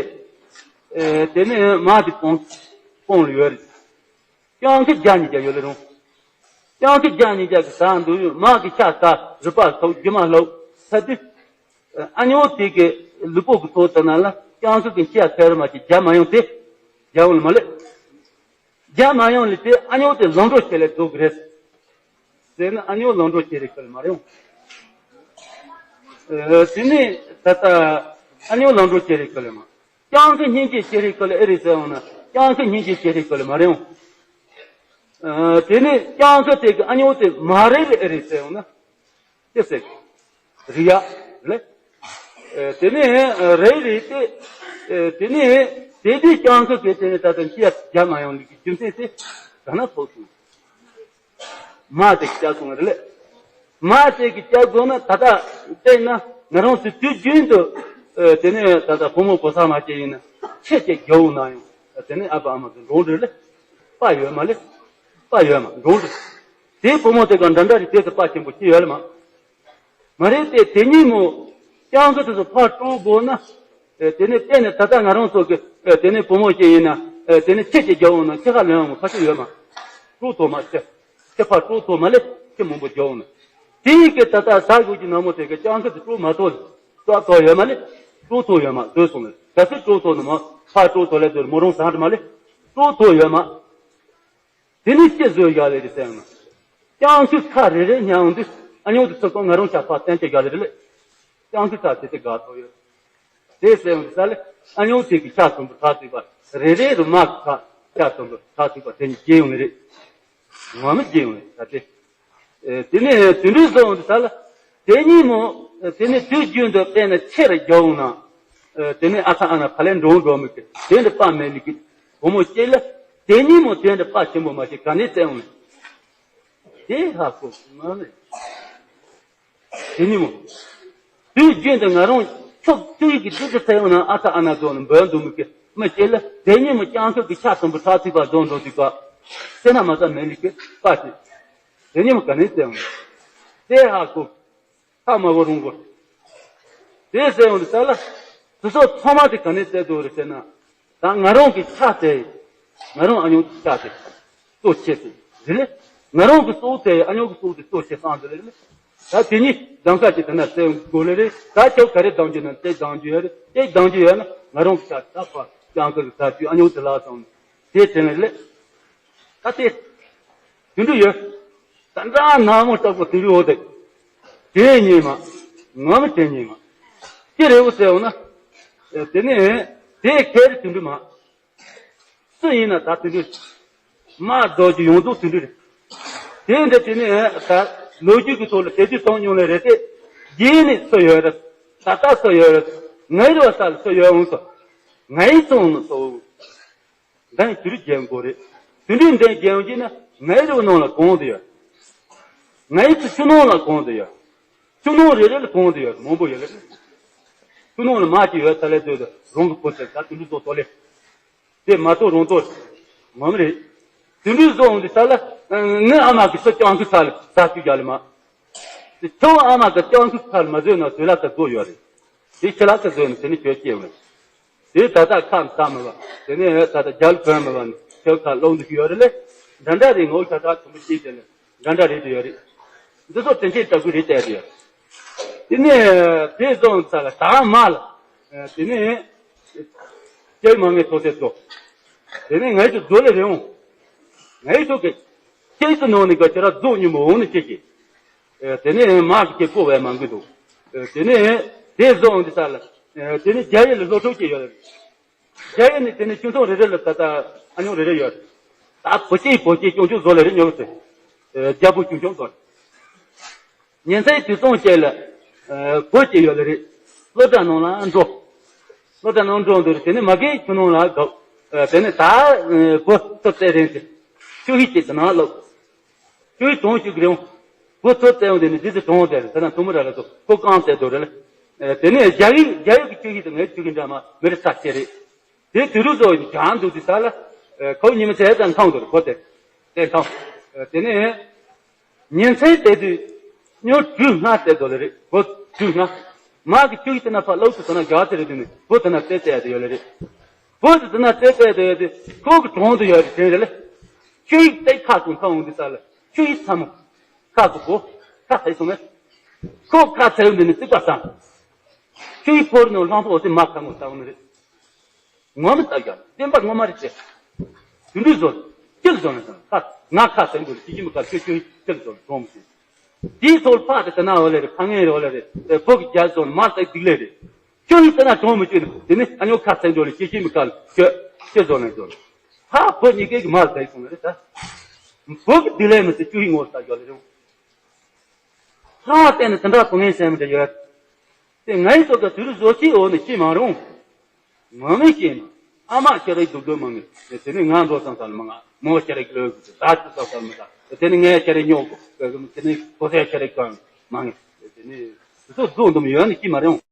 ཨེ། དེ་ནས་མ་དེ་སྤོང་སྤོང་ལ་ཡོད་རེད། སྤྱང་ཀི་བརྒྱ་ཉིས་བརྒྱ་ཡོད་ལེ་རུང་། སྤྱང་ཀི་བརྒྱ་ཉིས་བརྒྱ་གི་ཟ་འདུག་ཡོད་མ་གི་ཤ་ཟ་རུས་པ་ལྷོག་རྒྱུ་མ་ལྷོག་ས་དུས། ཨ་ཉོ་དེ་གི་ལུས་པོ་གི་ཐོག་ལྟ་ན་ལ་སྤྱང་ཀི་གི་ཤ་ཁ་རུ་མ་ཅིག་རྒྱ་མ་ཡོང་དེ། རྒྱ་ཡོང་ལ་མ་ལེ། རྒྱ་མ་ཡོང་ལེ་དེ་ཨ་ཉོ་དེ་ལམ་འགྲོ་བྱེད་ལེ་འདུག་གི་རེད། ཟེར་ན་ཨ་ཉོ་ལམ་འགྲོ་བྱེད་རེད་ག་ལེ་མ་རེད་ཡོང་། ཨེ། དེ་ནས་ད་ལྟ་ཨ་ཉོ་ལམ་འགྲོ་བྱེད་རེད་ག་ལེ་མ། སྤྱང་ཀི་སྙིང་རྗེ་བྱེད་རེད་ག་ལེ་ཨེ་རེད་ཟེར་ཡོང་ན་སྤྱང་ཀི་སྙིང་རྗེ་བྱེད་རེད་ག་ལེ་མ་རེད་ཡོང་། ཨེ། དེ་ནས་སྤྱང་ཀི་དེ་གི་ཨ་ཉོ་དེ་མ་རེད་ལེ་ཨེ་རེད་ཟེར་ཡོང་ན། ཅི་ཟེར། རི་ཡ། ལེ། ཨེ། དེ་ནས་རེད་རེད་དེ། ཨེ། དེ་ནས་དེ་དུས་སྤྱང་ཀི་གི་དེ་ནས་ད་ལྟ་ཅི་ཡ་རྒྱ་མ་ཡོང་ལེ་གི་རྒྱུ་མཚན་དེ་ག་ན་ཐོག་སོང་། མ་དེ་གི་སྐྱབས་སོང་རེད་ལེ། མ་དེ་གི་སྐྱབས་དགོས་ན་ད་ལྟ་བལྟས་ན་ང་རང་ཚོ་དུས་རྒྱུན་དུ། ཨེ། དེ་ནས་ད་ལྟ་བུ་མོ་བུ་ཚ་མ་སྐྱེས་ཡིན་ན་ཁྱི་སྐྱེས་རྒྱ་བོ་ན་ཡང་དེ་ནས་ཨ་ཕ་ཨ་མ་ཚོ་འགྲོ་འགྲོ་ལེ། དཔའ་ཡོད་མ་ལེ། དཔའ་ཡོད་མ་འགྲོ་འགྲོ། དེའི་བུ་མོ་དེ་ག་འདྲ་འདྲ་རེད་དེ་ཚོ་དཔའ་ཆེན་པོ་ཅི་ཡོད་ལེ་མ། མ་རེད་དེ་དེ་གཉིས་མོ། སྤྱང་ཀི་དེ་ཚོ་ཕར་དཀྲོག་དགོས་ན། ཨེ། དེ་ནས་བལྟས་ནས་ད་ལྟ་ང་རང་ཚོ་གི། ཨེ། དེ་ནས་བུ་མོ་སྐྱེས་ཡིན་ན། ཨེ། དེ་ནས་ཁྱི་སྐྱེས་རྒྱ་བོ་ན་ཁྱི་ཁ་ལོན་ཡོང་ཁ་ཤས་ཡོད་མ། དཀྲོག་ཐུབ་མ་ཁྱི། ཁྱི་ཕར་དཀྲོག་ཐུབ་མ་ལེ། ཁྱི་མང་པོ་རྒྱ་བོ་ན། དེ་ཡི་གི་ད་ལྟ་ཟ་དགོས་ཀྱི་ན་མོ་དེ་གི་སྤྱང་ཀི་དེ་དཀྲོག་མ་ཐུབ་ལེ། དཀྲོག་ཐུབ་ཡོད་མ་ལེ། དཀྲོག་ཐུབ་ཡོད་མ་སྡོད་སོང་ལེ། ག་ཚོད་དཀྲོག་ཐུབ་ན་མ་ཕར་དཀྲོག་ཐུབ་ལེ་སྡོད་མོ་རང་ཟ་འདྲ་མ་ལེ། དཀྲོག་ཐུབ་ཡོད་མ། དེ་ནི་ཅི་བཟོས་བཞག་ལེ་རེད་ཟེར་ན། སྤྱང་ཀི་ཁ་རེ་རེ་ཉལ་འོང་དུས་ཨ་ཉོ་དེ་ཚོ་ཁོ་ང་རང་ཆ་ཕ་བསྟན་ཆ་བཞག་ལེ་རེད་ལེ། སྤྱང་ཀི་ཁ་དེ་དེ་དགའ་ཐོག་ཡོད། དེ་ཟེར་འོང་དུས་ས་ལེ་ཨ་ཉོ་དེ་གི་ཆ་དུམ་བུ་ཁྲག་ཐིགས་པ་རེ་རེ་རུ་མ་གི་ཁ་ཆ་དུམ་བུ་ཁྲག་ཐིགས་པ་དེ་ནི་སྐྱེ་ཡོང་ལེ་རེད། ངོ་མི་སྐྱེ་ཡོང་ལེ་ད་དེ། ཨེ། དེ་ནས་དུད་འགྲོའི་བཟོ་འོང་དུས་ས་ལ། དེ་གཉིས་མོ། དེ་ནས་དུས་རྒྱུན་དུ་དཔེར་ན་ཆེ་རུ་རྒྱ་འོང་ན། དེ་ནས་ཨ་ཁ་ཨ་ན་ཕ་ལས་འགྲོ་འགྲོ་མི་གི་དེ་འདྲ་དཔའ་མེད་ལི་གི་བུ་མོ་སྐྱེས་ལ། དེ་གཉིས་མོ་དེ་འདྲ་དཔའ་ཆེན་པོ་མ་ཞིག་ག་ནས་བཙལ་འོང་ལེ། དེ་ཧ་གོ་མ་རེད། དེ་གཉིས་མོ། དུས་རྒྱུན་དུ་ང་རང་ཕྱོགས་བཅུ་ཡི་གི་དུས་སུ་བཙལ་འོང་ན་ཨ་ཁ་ཨ་ན་རྫོང་ནས་འབོད་འདུག་མི་གི་མི་སྐྱེས་ལ་དེ་གཉིས་མོ་སྤྱང་ཀི་གི་ཆ་དུམ་བུ་ཁྲག་ཐིགས་པ་རྫོང་འགྲོ་དུས་པ། སེ་ན་མ་ས་མེད་ལི་གི་དཔའ་ཆེ། དེ་གཉིས་མོ་ག་ནས་བཙལ་འོང་། དེ་ཧ་གོ། ཐག་མ་བོ་རུང་གོ། དེ་ཟེར་ཡོང་དུས་ས་ལ། དེ་ཚོ་ཚང་མ་དེ་ག་ནས་བཙལ་འདུག་རེད་ཟེར་ན། ད་ང་རང་གི་ཆ་དེ། ང་རང་ཨ་ཉོ་གི་ཆ་དེ། གཙོ་ཆེ་ཟེར། རེད་ལེ། ང་རང་གི་སྲོག་དེ་ཨ་ཉོ་གི་སྲོག་དེ་གཙོ་ཆེ་སང་དེ་རེད་ལེ། ད་དེ་གཉིས་གདམ་ཁ་ཅིག་དེ་ན་བཙལ་དགོས་ལེ་རེད། ད་ཁྱོད་ག་རེ་གདམ་རྒྱུ་ན་དེ་གདམ་རྒྱུ་ཡོད་རེད། དེ་གདམ་རྒྱུ་ཡོད་ན་ང་རང་གི་ཆ་ད་ཕར་སྤྱང་ཀི་གི་ད་དུས་ཨ་ཉོ་དེ་ལ་སོང་། དེ་དྲན་ལེ་རེད་ལེ། ད་དེ། དུད་འགྲོ་ཡོད། ད་འདྲ་ནག་མོ་ལྟ་བུ་དུད་འགྲོ་འོ་དེ། དྲན་ཉེས་མ། ང་མི་དྲན་ཉེས་མ། ཅི་རེད་འོ་ཟེར་འོ་ན། དེ་ནས། དེ་ཁེ་རེ་དུད་འགྲོ་མ། སུ་ཡིན་ན་ད་དུད་འགྲོ། མ་རྡོ་རྗེ་ཡོངས་རྫོགས་དུད་འགྲོ་རེད། དེ་འདྲ་དེ་ནས་ད་ལོ་རྒྱུས་ཀྱི་ཐོག་ལ་དེ་དུས་སྟོང་མྱོང་ལེ་རེད་དེ། རྗེས་ནས་སུ་ཡོད་རེད། ད་ལྟ་སུ་ཡོད་རེད། ངའི་རོ་ས་ལ་སུ་ཡོད་འོང་སོ། ངའི་ཚོང་ནི་སོ། འདན་དུད་འགྲོ་རྒྱལ་མགོ་རེད། དུད་འགྲོའི་འདན་རྒྱལ་ཡོང་གྱི་ན་ངའི་རི་བོ་ནང་ལ་གང་དུ་ཡོད། ང་ཡི་ཚོ་ཆུ་ནང་ལ་གང་དུ་ཡོད། ཆུ་ནང་རེ་རེ་ལ་གང་དུ་ཡོད་མང་པོ་ཡོད་ལ། ཆུ་ནང་ལ་མ་ཅིག་ཡོད་ཚ་ལེ་ཚོད་དུ་རང་གི་བུ་ཚོ་ད་དུད་འགྲོ་ཚོ་ལྟོ་ལེ། དེ་མ་གཏོགས་རང་གཏོགས་ངོ་མ་རེད། དུད་འགྲོ་བཟོ་འོང་དུས་ས་ལ་ངའི་ཨ་མ་གི་སུ་སྤྱང་ཁུ་ཚ་ལ་ཟ་བཅུག་རྒྱ་ལ་མ། དེ་ཁྱོད་ཨ་མ་གི་སྤྱང་ཁུ་ཚ་ལ་མ་བཟོས་ན་བཟོས་ལ་ད་བཟོ་ཡོད་རེད། དེ་ཁྱི་ལ་ད་བཟོས་ན་དེ་ནི་ཁྱོད་སྐྱེ་བ། དེ་ད་ལྟ་ཁམས་ས་མི་བ། དེ་ནས་ད་ལྟ་རྒྱལ་བོན་མི་བ་ནི་ཁྱོད་ཁ་ལོང་དུ་ཡོད་རེད་ལེ། འདྲ་འདྲ་རེད། ངོ་ཤ་ཁྲག་དུམ་བུ་གཅིག་དེ་ལ་འདྲ་འདྲ་རེད་དུ་ཡོད་རེད། འདི་ཚོ་དེ་འདྲའི་ལྟ་བུ་རེད་བལྟས་དུ་ཡོད་རེད། དེ་ནས་དེ་བཟོ་ཚ་ལ་ད་མ་ལ། དེ་ནས་སྐྱེས་མ་ངའི་ཐོག་སེ་ཚོ། དེ་ནས་ངའི་ཚོ་རྫོ་ལེ་རེད་འོང་། ངའི་ཚོ་གི་སྐྱེས་སུ་ནང་ནས་ག་ཁྱེད་ར་རྫོ་སྙོམས་འོང་ནས་སྐྱེས་ཀྱི། དེ་ནས་མ་གི་སྐྱེས་ཀོ་བས་མ་འགུལ་འདུག་དེ་ནས་དེ་བཟོ་འོང་དུས་ས་ལ། དེ་ནས་རྒྱ་ཡིག་ལ་སློབ་ཕྲུག་སྐྱེས་ཡོད་རེད། རྒྱ་ཡིག་ནི་དེ་ནས་ཁྱུང་ཚང་རེ་རེ་ལ་ད་ལྟ་ཨ་ཉོག་རེ་རེ་ཡོད་རེད། ད་བུ་སྐྱེས་བུ་སྐྱེས་ཆུང་ཆུང་བཟོ་ལེ་རེ་ཉོ་གི་ཚེ། རྒྱ་བུ་ཆུང་ཆུང་བཟོ་རེད། ཉིན་མཚན་དུས་སྟོང་བཅས་ལ། བུ་སྐྱེས་ཡོད་ལེ་རེད། སློབ་གྲྭ་ནང་ལ་འགྲོ། སློབ་གྲྭ་ནང་འགྲོ་འདུག་རེད། དེ་ནས་མ་གིའི་ཁྱུང་ནང་ལ་དགའ། དེ་ནས་ད་བུ་ཚོ་བཙལ་རན་ཚེ། ཆུ་ཧི་སྐྱེས་དེ་ནང་ལོག་ཆུའི་གྲོང་ཞིག་རེད། བུ་ཚོ་བཙལ་འོང་དེ་ནི་དེ་ཚོ་གྲོང་དེ་རེད། ད་ནང་ཐུ་མི་ར་ལ་ཚོ་ཁོ་རྐང་བཙལ་འདུག་རེད་ལ། དེ་ནས་རྒྱ་ཡིག་རྒྱ་ཡིག་གི་ཆུ་ཡིག་དང་ངའི་ཆུ་ཡིག་འདྲ་མ་མི་རེ་ཚ་ཆེ་རེད། དེ་དུས་རུ་ཚོ་ཡིན་གྱང་འདུག་དུས་ས་ལ། ཁོ་ཉི་མ་ཚེ་ཙམ་འཐང་འདུག་རེད། ཁོ་དེ་དེ་འཐང་། དེ་ནས་ཉིན་མཚན་བལྟས་དུས་སྨྱོ་དྲུག་ལྔ་བལྟས་འདུག་ལེ་རེད། བུ་དྲུག་ལྔ། མ་གི་ཆུ་ཡིག་དེ་ན་ཕ་ལོག་ཏུ་ད་ན་རྒྱ་ཚེ་རེད་དུས་ནས་བུ་དེ་ན་བཙལ་བཙལ་དེ་ཡོད་ལེ་རེད། བུ་དེ་དེ་ན་བཙལ་བཙལ་དེ་ཡོད་དུས་ཁོ་གི་གྲོང་དུ་ཡོད་རེད་དྲན་རེད་ལེ། ཆུ་ཡིག་སྟེགས་ཁ་ཀུན་ཁ་འོང་དུས་ས་ལ་ཆུ་ཡིག་ཚ་མོ། ཁ་ཀུ་གོ། ཁ་ཚ་ཡི་སོང་ནས། ཁོ་ཁ་ཚ་ཡོང་དུས་ནས་རྩིག་པ་བསམ། ཆུ་ཡིག་ཕོར་ནང་ལྷང་ཕོ་དེ་མ་ཁ་ངོ་ལྟ་བ་ནི་རེད། ངོ་མི་ལྟ་རྒྱ་བདེན་པ་ངོ་མ་རེད་ཅེ། དུད་འགྲོ་བཟོ། ཅི་ལ་བཟོ་ན་ཟེར་ན་ཁ་ང་ཁ་ཚ་ཡོང་དུས་ཅི་ཅི་མི་ཁ་ཆུ་ཆུ་ཡིག་ཅི་ལ་བཟོ་ན་གྲོང་མི་ཤེས། དེའི་ཐོག་ཕ་དེ་ད་ན་འོ་ལེ་རེད། ཕ་ངན་རེད་འོ་ལེ་རེད། བོད་ཀྱི་རྒྱ་བཟོ་ན་མ་ལྟ་སྡིག་ལེ་རེད། ཁྱོད་ཡིན་ལྟ་ན་གྲོང་མི་བཅོས་ནས་དེ་ནི་ཨ་ཉོ་ཁ་ཚན་འགྲོ་ལ་ཅི་ཤེས་མི་དཀའ་ལ་ཁྱོད་ཁྱོད་བཟོ་ན་བཟོ་ལ། ཧ་བོད་གཉིས་ཀའི་གི་མ་ལ་ཟ་ཡི་སོང་ལ་རེད་ད། བོད་ཀྱི་བདེ་ལེགས་མི་ཚེ་བཅུ་ཡི་ངོ་ལ་ལྟ་རྒྱུ་ལ་རེད། ཧ་བལྟས་ནས་དེ་འདྲ་བུ་ངན་སེམས་འདྲ་ཡོད། དེ་ང་ཡི་སོགས་ཀྱི་དུས་རུ་བཟོ་ཅི་འོ་ནི་ཅི་མ་རུང་། ངོ་མི་ཤེས་ན་ཨ་མ་ཁྱེད་རེ་སྡུག་སྡུག་མ་ངེས། དེ་ནི་ང་འགྲོ་སང་སང་མ་ང་མོ་ཁྱེད་རེ་ལོས་དགོས་ད་ཅི་སང་སང་མི་ད། དེ་ནི་ངས་ཁྱེད་རེ་ཉོ་དགོས། དེ་ནི་གོ་ས་ཁྱེད་རེ་གང་མ་ངེས། དེ་ནི་དུས་ཚོད་རྫོགས་འདུམ་ཡོད་ནི་ཅི་མ་རུང་།